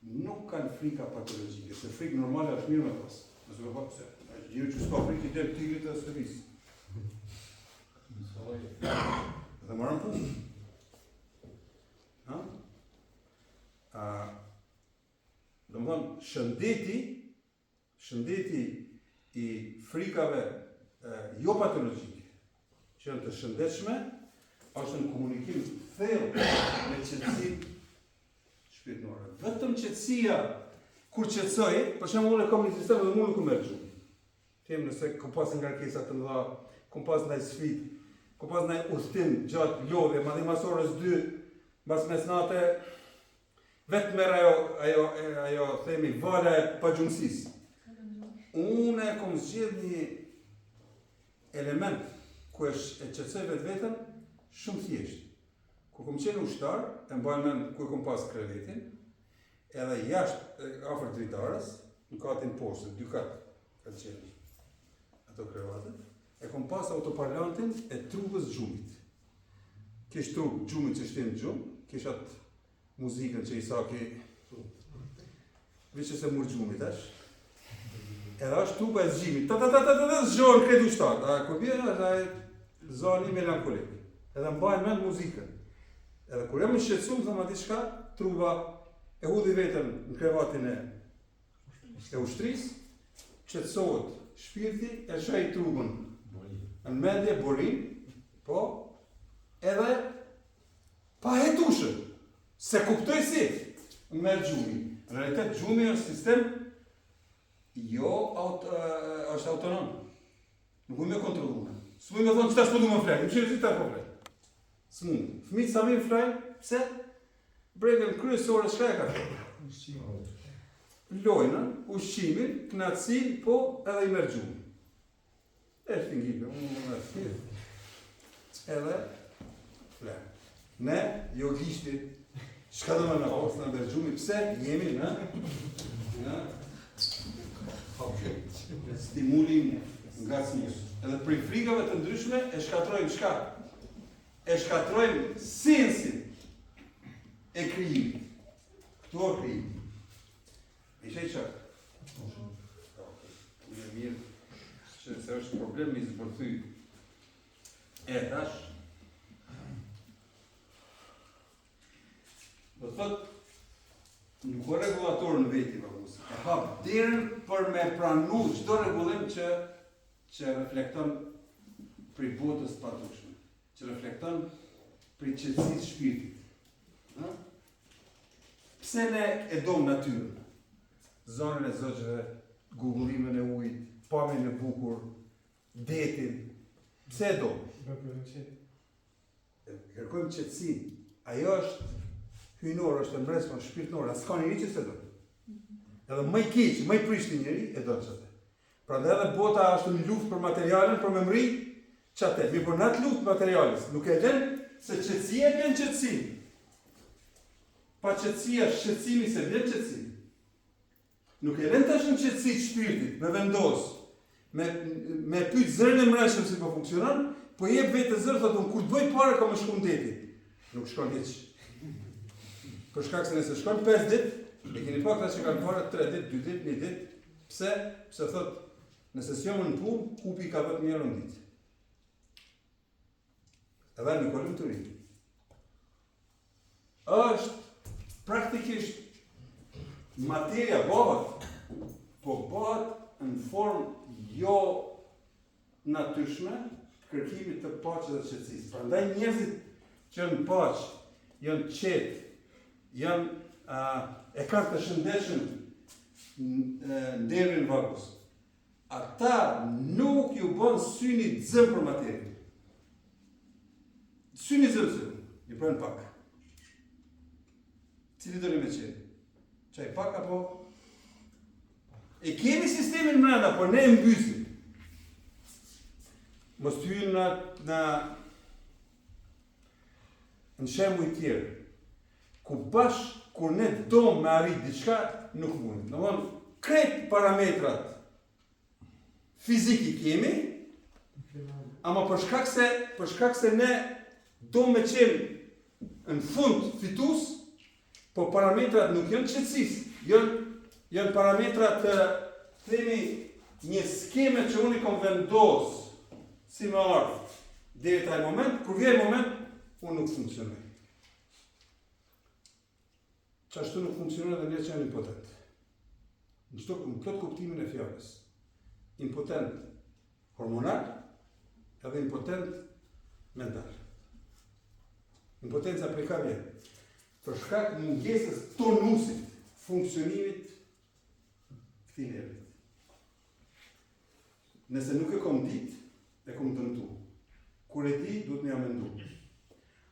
nuk kanë frika patologjike, se frikë normale është mirë me pas. Nëse me pas, se njeri që s'ka frikë i del tigrit të shtëpisë. Dhe mbaron punë. Ha? A, domethonë, shëndeti, shëndeti i frikave e, jo patologjike, që janë të shëndetshme, është në komunikim thellë me qetësinë shpirtërore. Vetëm qetësia kur qetësoj, për shembull unë kam një sistem dhe mua nuk më merr gjumi. Them nëse kom pas ngarkesa të mëdha, kom pas ndaj sfidë, kom pas ndaj udhtim gjatë lodhje, madje mas orës 2, mbas mesnate, vetë merr ajo ajo ajo themi vala e pagjumësisë. Unë e kom zgjedh një element ku e, e qetësoj vetveten shumë thjesht. Kur kom qenë ushtar, e mbaj mend ku e kom pas krevetin, edhe jashtë afër dritares, në katin poshtë, dy kat kanë qenë ato krevatet, e kom pas autoparlantin e trubës gjumit. Kish trubë gjumit që shtin gjumë, kish atë muzikën që Isaki Veç se mur gjumi tash. Edhe është truba e zgjimit. Ta ta ta ta ta ta zgjohen krejt ushtarët. A kur bie është ai zani melankolik. Edhe mbaj mend muzikën. Edhe kur jam i shqetësuar, them atë diçka, truba e hudhi veten në krevatin e e ushtrisë, qetësohet shpirti, e lëshoj trubën. Në mendje burin, po, edhe Pa hetushën, s'e kuptoj si, më merr gjumi. Në realitet gjumi është sistem jo aut, është autonom. Nuk mund me kontrollu. S'mund me thonë që tash po du me flejt, më qërë ta po flejt. S'mund. Fëmijët sa mirë flejnë, pse? Bregën kryesore çka e ka? Ushqimin. Lojnën, ushqimin, kënaqësinë, po edhe i merr gjumi. Është një gjë, unë më thjesht. Edhe fle. Ne jo gishti. Çka do më na pas në gjumi pse jemi në në Ok. Në stimulim ngacmues. Edhe prej frikave të ndryshme e shkatrojmë çka? E shkatrojmë sensin e krijimit. Këtu o krijimi. Ishe i qartë? Mirë, mirë, që se është problem i zbërthy. E, tash, do të thot, nuk o rregullator në veti, pa e hap derën për me pranu çdo rregullim që. që reflekton prej botës të padukshme, që reflekton prej qetësisë shpirtit. Ha? Pse ne e dom natyrën? Zanin e zogjve, gugullimën e ujit, pamjen e bukur, detin. Pse e dom? Kërkojmë qetësinë. Ajo është hyjnore, është e mbrendshme, është shpirtnore, s'ka njeri që s'e do. Edhe më i keq, më i prishti njeri e do qatë. Prandaj edhe bota është në luftë për materialen, për me mrri qatë. Mirëpo në atë luftë materiales, nuk e len se qetësia e bjen qetësinë. Pa qetësia, shqetësimi s'e bjen qetësinë. Nuk e lën tash në qetësi të shpirtit, me vendos, me, me pyet zërin e mbrendshëm si po funksionon, po jep vetë zër, thotë unë kur të bëj pare kam me shku në deti. Nuk shkon hiç. Për shkak se nëse shkon 5 ditë, e keni pa këta që kanë pare 3 ditë, 2 ditë, 1 ditë, pse? Pse thotë, nëse s'jam në punë, kupi ka 10.000 euro në ditë. Edhe nuk ka lumturi. Është praktikisht materia bëhet, po bëhet në formë jo natyrshme të kërkimit të paqes dhe qetësisë. Prandaj njerëzit që janë në paqe, janë të qetë, janë uh, e kanë të shëndetshëm nervin vagus. Ata nuk ju bën syni xëm për materien. Syni xëm se, ju bën pak. Cili doni me qenë? Qaj pak apo? E kemi sistemin mrenda, por ne e mbysim. Mos të hyjmë në, në, në shembuj tjerë. Ku bash kur ne dom me arrit diçka, nuk mund. Domthon, krejt parametrat fizik i kemi, ama për shkak se, për shkak se ne dom me qenë në fund fitus, po parametrat nuk janë qetësisë, janë, janë parametrat të themi një skeme që unë i kom vendos si me ardhë deri te ai moment, kur vjen moment, unë nuk funksionoj. Qashtu nuk funksionon edhe njerëz që janë impotent. Në çdo në plot kuptimin e fjalës. Impotent hormonal edhe impotent mental. Impotenca prej ka vjen? Për shkak mungesës tonusit, funksionimit këtij nervit. Nëse nuk e kom dit, e kom dëmtu. Kur e di, duhet me ja mendu.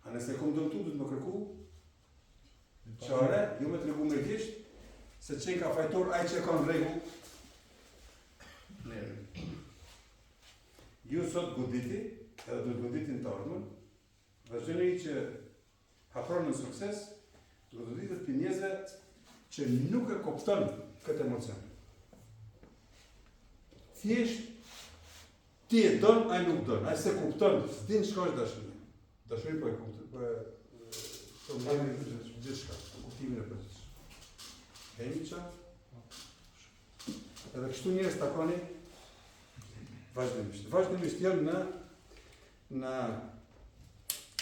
A nëse e kom dëmtu, duhet me kërku çare, jo me tregu me gisht, se qenka fajtor ai që e ka në rregull nervin. Ju sot goditi, edhe do të goditi në të ardhmen, dhe çdo njeri që hapron në sukses, do të goditet prej njerëzve që nuk e kupton këtë emocion. Thjesht, ti e don, ai nuk don, ai s'e kupton, s'din çka është dashuria. Dashuri po e kupton, po e po e gjithçka, kuptimin e përgjithshëm. Hemi qa? Edhe kështu njerëz takoni vazhdimisht. Vazhdimisht janë në në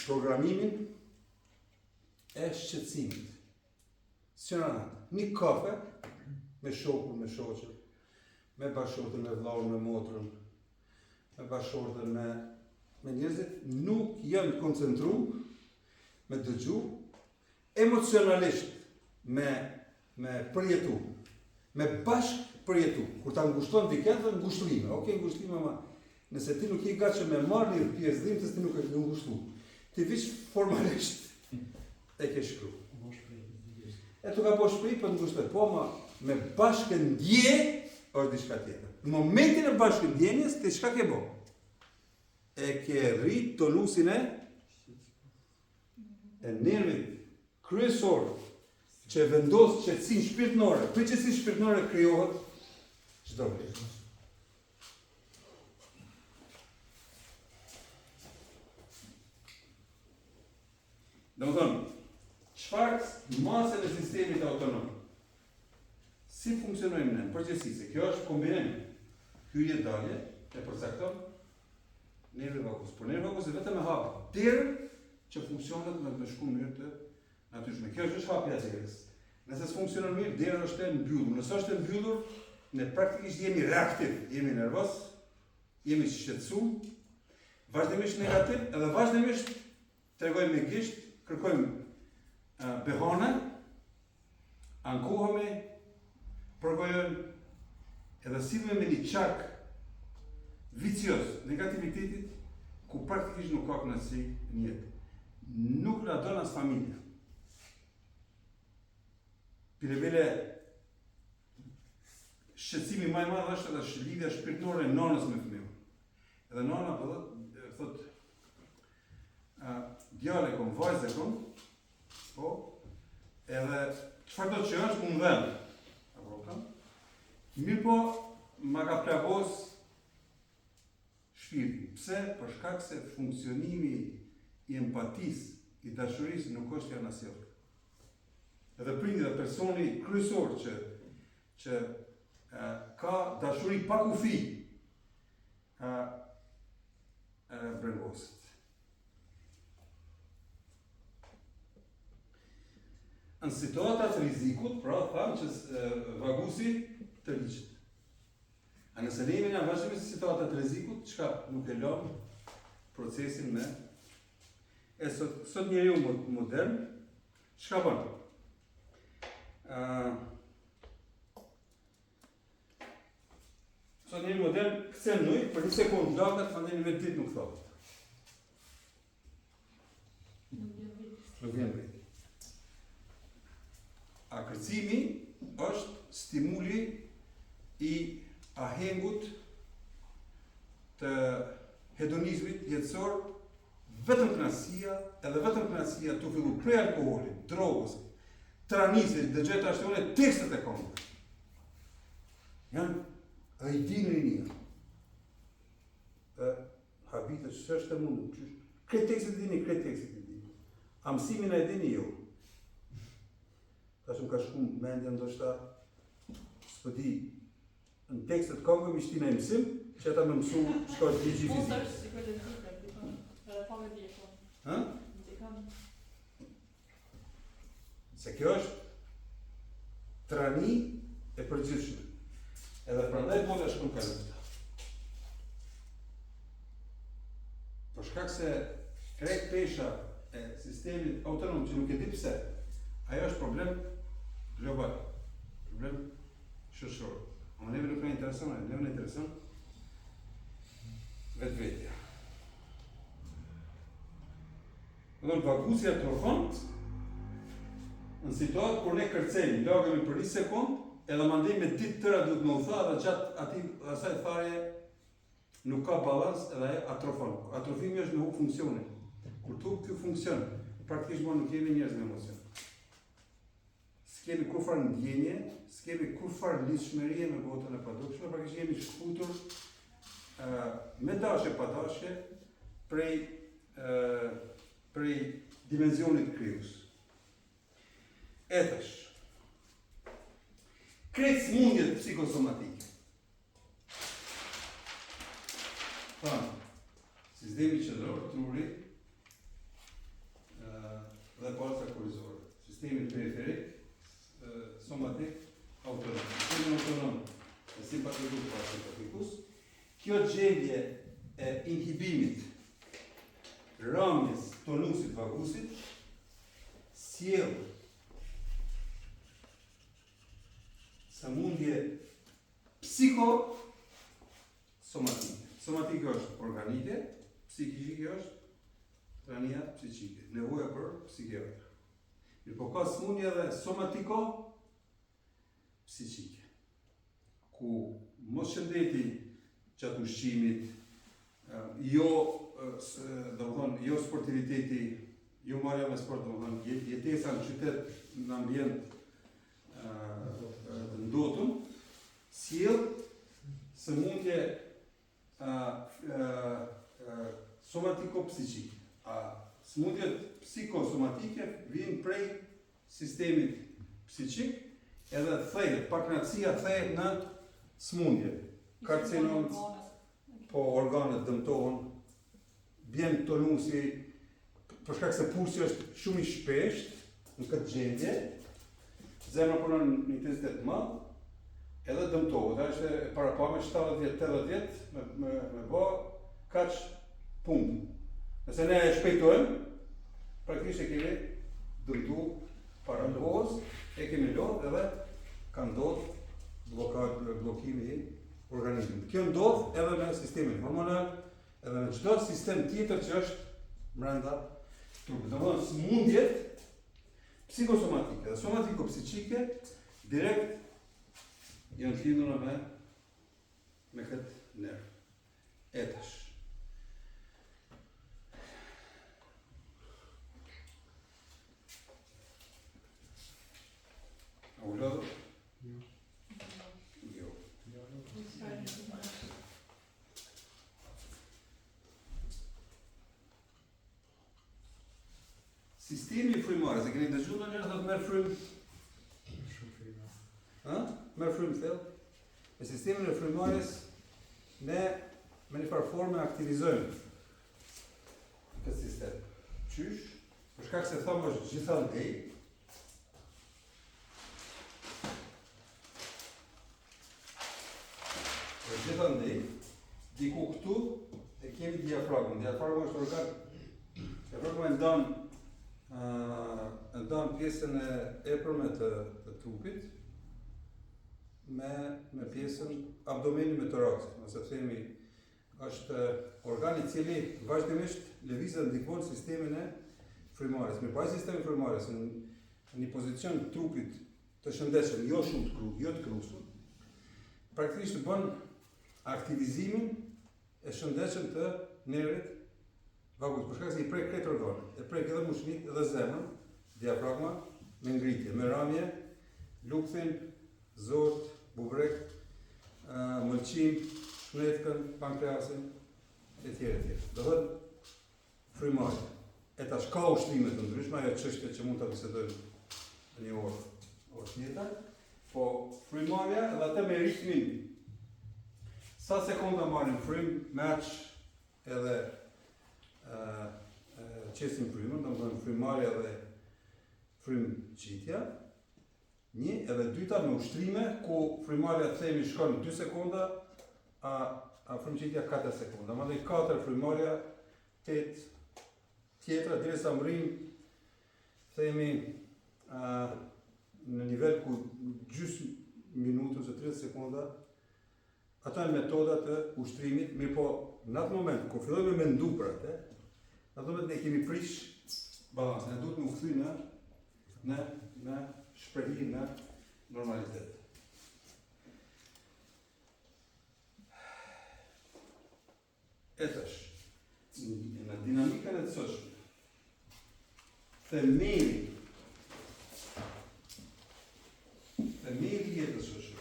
programimin e shqetësimit. S'janë rahat. Një kafe me shokun, me shoqen, me bashkëshorten, me vllaun, me motrën, me bashkëshorten, me me njerëzit nuk janë koncentru me dëgju emocionalisht me me përjetu, me bashk përjetu. Kur ta ngushton dikend, thonë ngushëllime. Okej, ngushëllime, ama nëse ti nuk je gatshëm me marrë një pjesë dhimbjes, ti nuk e ke ngushtu. Ti veç formalisht e ke shkru. E tu ka bo shprej, po të ngushtoj. Po, ma me bashkë ndje, është diçka tjetër. Në momentin e bashkë ndjenjes, ti çka ke bo? E ke rrit tonusin e e nervit kryesor që vendos qetësinë shpirtërore, prej qetësisë shpirtërore krijohet çdo vlerë. Domethënë, çfarë masën e sistemit autonom? Si funksionojmë ne? Në përgjithësi, se kjo është kombinim. Hyrje dalje e përcakton nervi vagus. Por nervi vagus e vetëm e hap derën që funksionet me të shku në mënyrë të natyrshme. Kjo është hapja e derës. Nëse s'funksionon mirë, dera është e mbyllur. Nëse është e mbyllur, ne praktikisht jemi reaktiv, jemi nervoz. Jemi të shqetësuar, vazhdimisht negativ edhe vazhdimisht tregojmë me gisht, kërkojmë behane, ankohemi, përgojojmë edhe sillemi me një qark vicioz negativitetit ku praktikisht nuk ka kënaqësi në jetë. Nuk na don as familja. Bile bile shqetësimi më i madh është edhe lidhja shpirtërore e nënës me fëmijën. Edhe nëna po thotë thot djalë e kom, vajzë e kom, po, edhe çfarë do që është, unë dhem. Apo kupton? Mirëpo, ma ka plagos shpirtin. Pse? Për shkak se funksionimi i empatisë, i dashurisë nuk është i anasjelltë. Edhe prindi dhe personi kryesor që që e, ka dashuri pa kufi, e, e brengoset. Në situata të rrezikut, pra thamë që vagusi tërhiqet. A nëse ne jemi në vazhdimisht situata të rrezikut, çka nuk e lëmë procesin me E sot, sot njeriu modern, çka bën? Uh, sot njeriu modern, kërcen n'ujë, për një sekundë laget, mandej me ditë nuk thahet. Nuk vjen vetë. A kërcimi është stimuli i ahengut të hedonizmit jetësor vetëm kënaqësia, edhe vetëm kënaqësia tu fillu prej alkoholit, drogës, tranisë, dëgjoj tash unë tekstet e këngëve. Janë dhe i dinë rinia. Dhe habitet që është e mundur, qysh? Krejt tekstet i dini, krejt tekstet i dini. A mësimin e dini jo. Tash më ka shku mendja ndoshta s'po di në tekstet këngëve me shti naj mësim, që ata me mësu çka është ligji i fizikës. Mos është psikologjike, ndikon, edhe pa me djekon. Ha? Ndikon. Se kjo është trani e përgjithshme. Edhe prandaj bota shkon ka lufta. Për shkak se krejt pesha e sistemit autonom që nuk e di pse, ajo është problem global, problem shoqëror. Ama neve nuk na intereson, neve na intereson vetvetja. Domethënë vagusi atrofon në situatë kur ne kërcejmë, lagemi për një sekund, edhe mandej me ditë tëra duhet me u tha dhe gjatë atij asaj tharje nuk ka balans edhe ajo atrofon. Atrofimi është me hup funksionin. Kur të hup ky funksion, praktikisht më nuk jemi njerëz me emocion. S'kemi kurrfarë ndjenje, s'kemi kurrfarë lidhshmërie me botën e padukshme, praktikisht jemi shkëputur me dashje pa dashje prej prej dimensionit krijues. E tash. Krejt sëmundjet psikosomatike. Thamë, sistemi qendror, truri dhe palca kurrizore. Sistemi periferik, somatik, autonom. Sistemi autonom, simpatikus, parasimpatikus. Kjo gjendje e inhibimit, ramjes, tonusit, vagusit, sjell sëmundje psiko somatike. Somatike është organike, psikike është trania psiqike, nevoja për psikiatër. Mirëpo ka sëmundje edhe somatiko psiqike, ku mos shëndeti gjatë ushqimit, jo, domethënë, jo sportiviteti, jo marrja me sport, domethënë, jetesa në qytet, në ambient të ndotun, sjell sëmundje somatiko-psiqike. A sëmundjet psikosomatike vijnë prej sistemit psiqik edhe thehet, pakënaqësia thehet në sëmundje. Karcinom, po organet dëmtohen, bjen tonusi, për shkak se pulsi është shumë i shpeshtë në këtë gjendje, zemra punon në intensitet të madh, Edhe dëmtohet, ajo është e parapame 70 vjet, 80 vjet me me me bë kaq punë. Nëse ne e shpejtojmë, praktikisht e kemi dëmtu para kohës, e kemi lodh edhe ka ndodh bllokad, bllokimi i organizmit. Kjo ndodh edhe me sistemin hormonal, edhe me çdo sistem tjetër që është brenda trupit. Domethënë sëmundjet psikosomatike dhe somatiko-psiqike direkt janë të lidhura me me këtë nerv. E tash. A u lodhët? Jo. Jo. Sistemi i frymëmarrjes, e keni dëgjuar ndonjëherë thotë merr frymë? Shumë frymë. Ë? Merr frymë thellë. Me sistemin e frymëmarrjes ne me një farë forme aktivizojmë këtë sistem. Qysh? Për shkak se thamë është gjithandej, Është gjithandej, diku këtu e kemi diafragmën. Diafragma është organ. Diafragma e ndan e ndan pjesën e epërme të, të trupit me me pjesën abdomenin me toraksin, ose themi është organ i cili vazhdimisht lëviz dhe ndikon sistemin e frymëmarrjes. Mirëpo ai sistemi i frymëmarrjes në një pozicion trupit të shëndetshëm, jo shumë të kru, jo të krusur, praktikisht bën aktivizimin e shëndetshëm të nervit vagus, për shkak se i prek krejt organet, e prek edhe mushkëritë, edhe zemrën, diafragma me ngritje, me ramje, lukthin, zorrët, bubrek, mëlçinë, shnetkën, pankreasin, e tjerë, e tjerë. Do thotë, Frymëmarrja. E tash ka ushtrime të ndryshme, ajo çështje që mund ta bisedojmë në një orë, orë tjetër. Po frymëmarrja edhe atë me ritmin. Sa sekonda marrim frymë, me aq edhe ë qesim frymën, domethënë frymëmarrja dhe frymëqitja. Një, edhe dyta me ushtrime ku frymëmarrja të themi shkon 2 sekonda, a a frymëqitja 4 sekonda. Mandej 4 frymëmarrja, 8 tjetra derisa mrrim themi a, në nivel ku gjysmë minutë ose 30 sekonda Ato janë metoda të ushtrimit, mirëpo në atë moment kur fillojmë me mendu për atë, në atë moment ne kemi prish balancën, ne duhet me u kthy në në në shprehi në normalitet. E tash, në dinamikën e të sotshme, themeli, themeli i jetës shoqërore,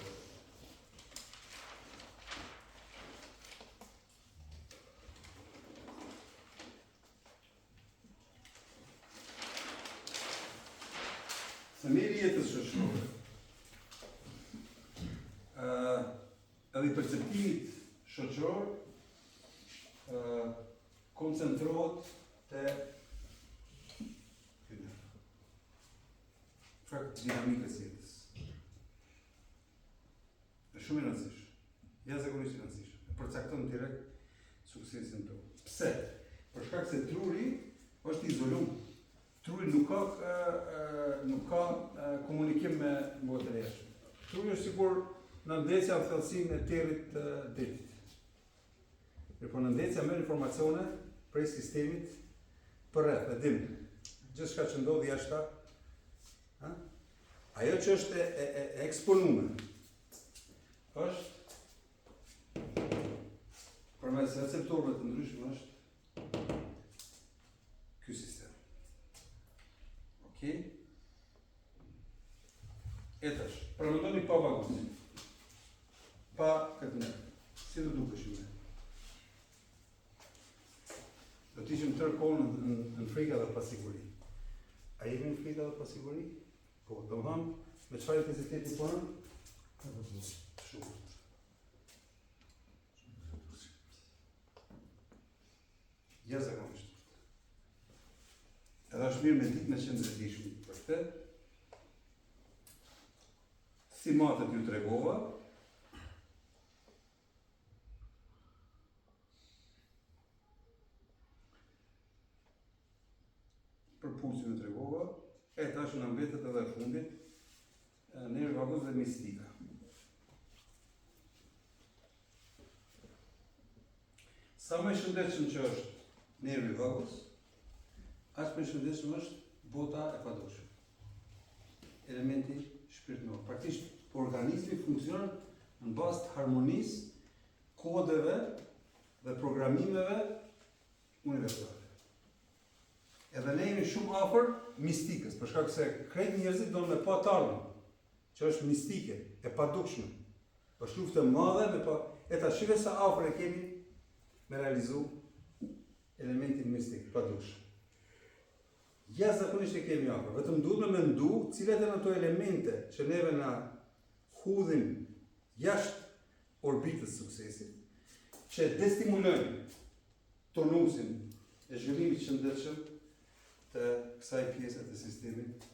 Themeli i jetës shoqërore, edhe i perceptimit shoqëror, koncentrohet te ky nerv. Për dinamikës së jetës. Është shumë i rëndësishëm. Jashtëzakonisht i rëndësishëm. E përcakton direkt suksesin tonë. Pse? Për shkak se truri është i izolum. Truri nuk ka nuk ka komunikim me botën e jashtme. Truri është sikur nëndetësja në thellësinë e territ të detit. Mirëpo nëndetësja merr informacione prej sistemit përreth, e din. Gjithçka që ndodh jashtë, ha? Ajo që është e, e, e, e eksponume, është përmes receptorëve të ndryshëm është ky sistem. Okej? E tash, paramendoni pa vagusin. Pa këtë nerv. Si do dukeshim ne? Do të ishim tërë kohën në, në, në frikë dhe pasiguri. A jemi në frikë dhe pasiguri? Po, domethënë, me çfarë intensiteti punon? Shumë. Jashtëzakonisht. Edhe është mirë me ditë me qenë të vetëdijshëm për këtë. Si matet ju tregova. Për pulsin e tregova, e tash na mbetet edhe e fundit, nervi vagus dhe mistika. Sa më i shëndetshëm që është nervi vagus, aq më i shëndetshëm është bota e padukshme. Elementi shpirtëror. Praktikisht organizmi funksionon në bazë të harmonisë, kodeve dhe programimeve universale. Edhe ne jemi shumë afër mistikës, për shkak se krejt njerëzit donë me pa të ardhmen, që është mistike, e padukshme. Është luftë e madhe me pa, e tash shife sa afër e kemi me realizu elementin mistik, padukshëm. Jashtëzakonisht e kemi afër, vetëm duhet me mendu cilat janë ato elemente që neve na hudhin jashtë orbitës suksesit, që destimulojnë tonusin e zhvillimit të shëndetshëm të kësaj pjese të sistemit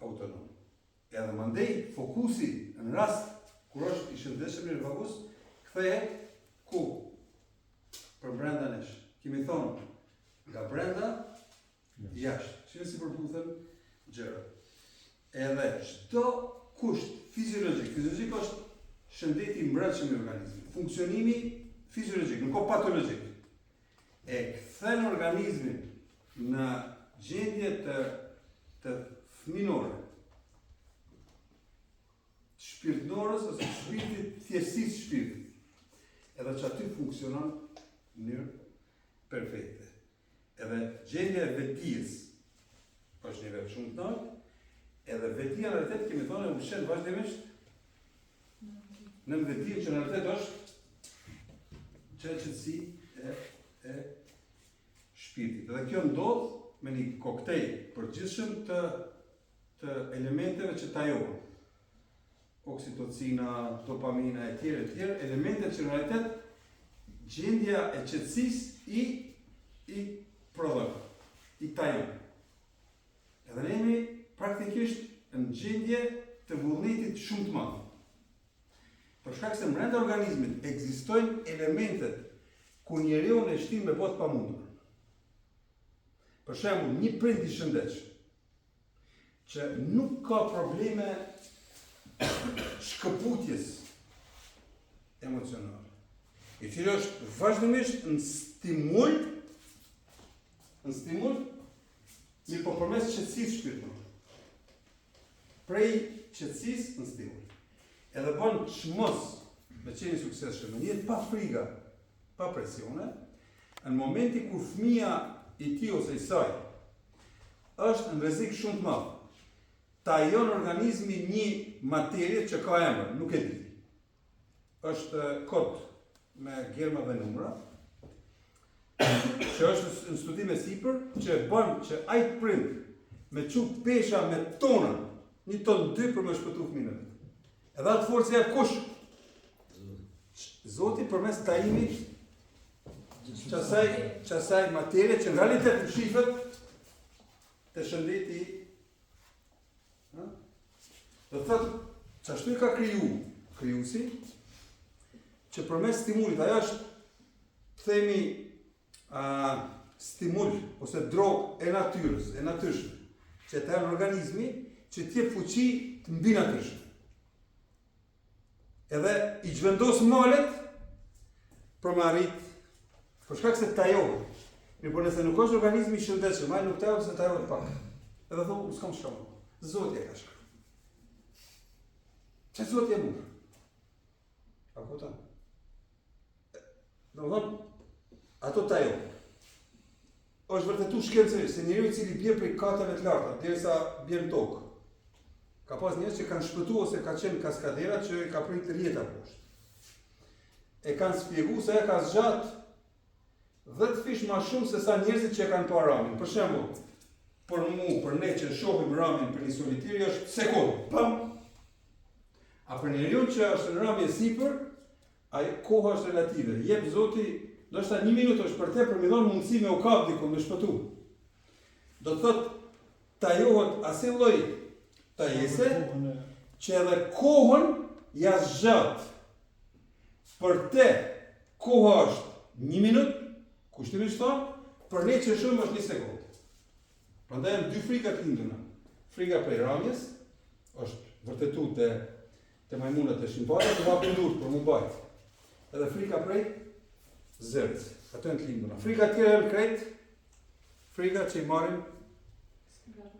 autonom. Edhe mandej fokusi në rast kur është i shëndetshëm nervi vagus, kthehet ku? Për brenda nesh. Kemi thonë nga brenda jashtë. Shihni si përputhen gjërat. Edhe çdo kusht fiziologjik, fiziologjik është shëndeti i mbrendshëm i organizmit, funksionimi fiziologjik, nuk o patologjik. E kthen organizmin në gjendje të të fëminore, të shpirtnores ose të shpirtit, thjeshtësisë së shpirtit. Edhe që aty funksionon në mënyrë perfekte. Edhe gjendja e vetëdijes është nivel shumë të lartë, edhe vetëdija në realitet kemi thënë e ushqen vazhdimisht nënvetëdijen që në realitet është që qetësi e, e shpirtit. Edhe kjo ndodh me një koktej përgjithshëm të të elementeve që tajohen. Oksitocina, dopamina e tjerë e tjerë, elemente që në realitet gjendja e qetësisë i i prodhon, i tajon. Edhe ne jemi praktikisht në gjendje të vullnetit shumë të madh. Për shkak se mbrenda organizmit ekzistojnë elementet ku njeriun e shtin me bo të pamundur. Për shembull, një prind i shëndetshëm që nuk ka probleme shkëputjes emocionale, i cili është vazhdimisht në stimul, në stimul, mirëpo përmes qetësisë shpirtërore. Prej qetësisë në stimul. Edhe bën çmos me qenë i suksesshëm, në jetë pa friga, pa presione, në momentin kur fëmija i tij ose i saj është në rrezik shumë të madh. Tajon organizmi një materie që ka emër, nuk e di. Është kod me germa dhe numra, që është në studim e sipër, që e bën që ai prind me çu pesha me tona, një ton dy për me shpëtu fëmijën e vet. Edhe atë forcë jep kush? Zoti përmes tajimit qasaj, qasaj materie që në realitet mshifet te shëndeti ha? Do thotë, qashtu i ka kriju krijuesi, që përmes stimulit, ajo është, themi, a, stimul ose drogë e natyrës, e natyrshme, që e tajon organizmi, që të jep fuqi të mbinatyrshme. Edhe i zhvendos malet për me arrit, për shkak se tajohet. Mirëpo nëse nuk është organizmi i shëndetshëm, ai nuk tajohet se tajohet pak. Edhe thu, unë s'kam çka. Zoti e ka shkru. Që Zoti e mur? A kupton? Domethënë, ato tajohen. Është vërtetu shkencërisht se njeriu i cili bie prej kateve të larta derisa bie në tokë. Ka pas njerëz që kanë shpëtu ose ka qenë kaskadera që i ka prit rrjeta poshtë. E kanë spjegu se e ka zgjat 10 fish ma shumë se sa njerëzit që e kanë pa ramjen. Për shembull, për mu, për ne që shohim ramjen për një solitiri është sekond, pam. A për njeriu që është në ramje sipër, Ai koha është relative. Jep Zoti, ndoshta një minutë është për te për me dhënë mundësi me u kap diku, me shpëtu. Do të thotë tajohet asi lloj tajese që edhe kohën ja zgjat. Për te koha është një minutë, kushtimisht thonë, për ne që shumë është një sekundë. Prandaj janë dy frika të linduna. Frika prej ramjes, është vërtetu te, te majmunët e shimpanzat, të hapin durt për m'u mbajt. Edhe frika prej zërës, ato janë të linduna. Frika tjera janë krejt, frika që i marrim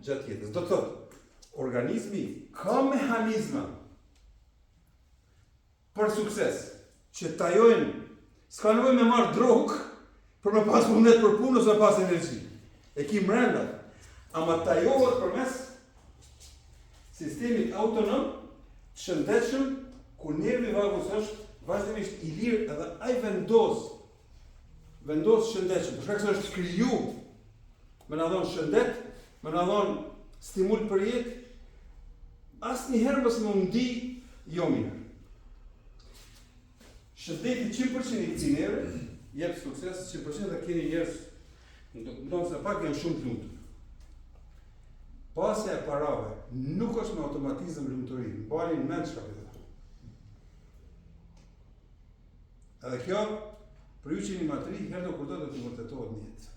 gjatë jetës. Do të thotë, organizmi ka mehanizma për sukses, që tajojnë, s'ka nevojë me marrë drogë, për me pas vullnet për punë ose me pas energji. E ki mrenda. Ama tajohet përmes sistemit autonom të shëndetshëm ku nervi vagus është vazhdimisht i lirë edhe ai vendos vendos shëndetshëm, për shkak se është kriju me na dhon shëndet, me na dhon stimul për jetë, asnjëherë mos me u ndi jo mirë. Shëndeti 100% i këtij nervi jep sukses 100% dhe keni njerëz ndonëse pak janë shumë të lumtur. Pasja e parave nuk është me automatizëm lumturi, mbani në mend çka po them. Edhe kjo, për ju që jeni ma të ri, herë do kurdo do të vërtetohet në jetë.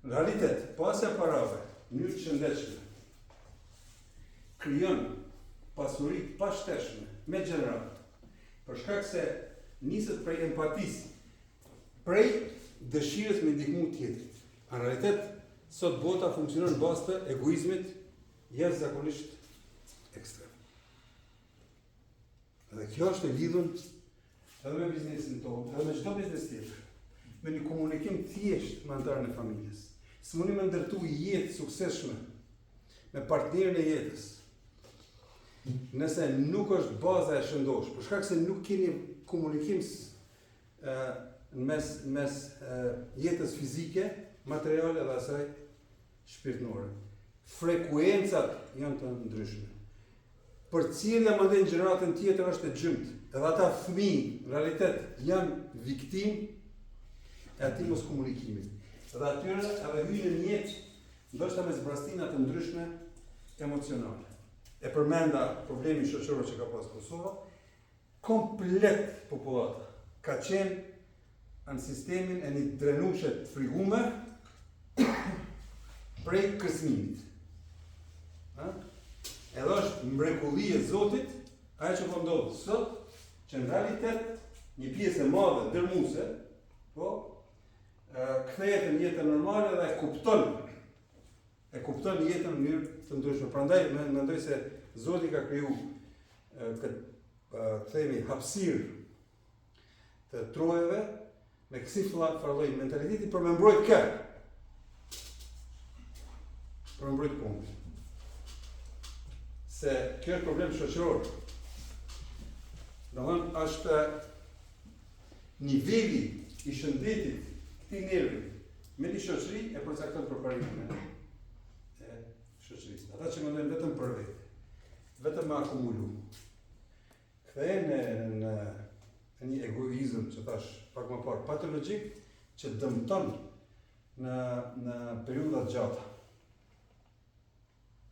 Në realitet, pasja e parave, në mënyrë të shëndetshme, krijon pasuri të pashtershme me gjeneratë, për shkak se niset prej empatisë, prej dëshirës me ndihmu tjetrit. Në realitet, sot bota funksionon në bazë të egoizmit jashtëzakonisht ekstrem. Dhe kjo është e lidhun edhe me biznesin tonë, edhe me çdo biznes tjetër. Me një komunikim të thjeshtë me anëtarën e familjes. S'mundi me ndërtu jetë të suksesshme me partnerin e jetës. Nëse nuk është baza e shëndoshë, për shkak se nuk keni komunikim ë në mes mes e, jetës fizike, materiale dhe asaj shpirtërore. Frekuencat janë të ndryshme. Përcjellja mandej në gjeneratën tjetër është e gjymtë. Edhe ata fëmijë, në realitet, janë viktimë e atij moskomunikimit. Edhe atyre edhe hyjnë në jetë, ndoshta me zbrastina të ndryshme emocionale. E përmenda problemin shoqëror që ka pas Kosova, komplet popullata ka qenë në sistemin e një drenushe të frigume prej kërcënimit. Ha? Edhe është mrekulli e Zotit, ajo që po ndodh sot, që në realitet një pjesë e madhe dërmuese, po kthehet në jetën normale dhe e kupton e kupton jetën në mënyrë të ndryshme. Prandaj mendoj se Zoti ka kriju këtë të themi hapësirë të trojeve me kësi farë lloj mentaliteti për me mbrojt kë? Për me mbrojt kombin. Se kjo është problem shoqëror. Domethënë, është niveli i shëndetit këtij nervi me një shoqëri e përcakton përparimin e shoqërisë. Ata që mendojnë vetëm për vete, vetëm me akumulu, Kthehen në në në një egoizëm që thash pak më parë, patologjik që dëmton në në periudha të gjata.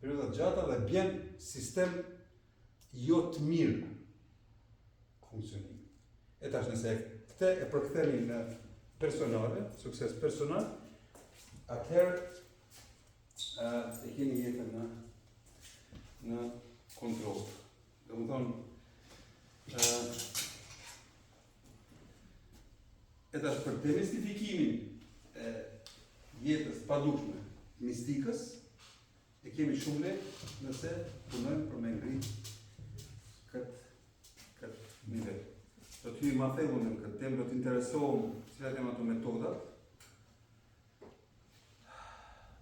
Periudha të gjata dhe bjen sistem jo të mirë funksionimi. E tash nëse këtë e përktheni në personale, sukses personal, atëherë e keni jetën në në kontroll. Domethonë, e tash për demistifikimin e jetës padukshme, mistikës, e kemi shumë lehtë nëse punojmë për me ngrit këtë këtë nivel. Do të hyjmë ma thellë në këtë temë, do të interesohem cilat janë ato metodat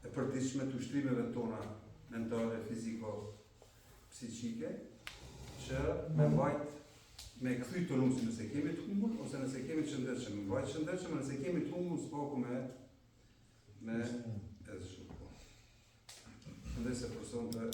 e përditshme të ushtrimeve tona mentale, fiziko, psiqike, që me mbajt me kthy tonusin nëse kemi të humbur ose nëse kemi të shëndetshëm, me mbajt shëndetshëm, nëse kemi të humbur së paku me me e zgju. Po. Mendoj se për sonte.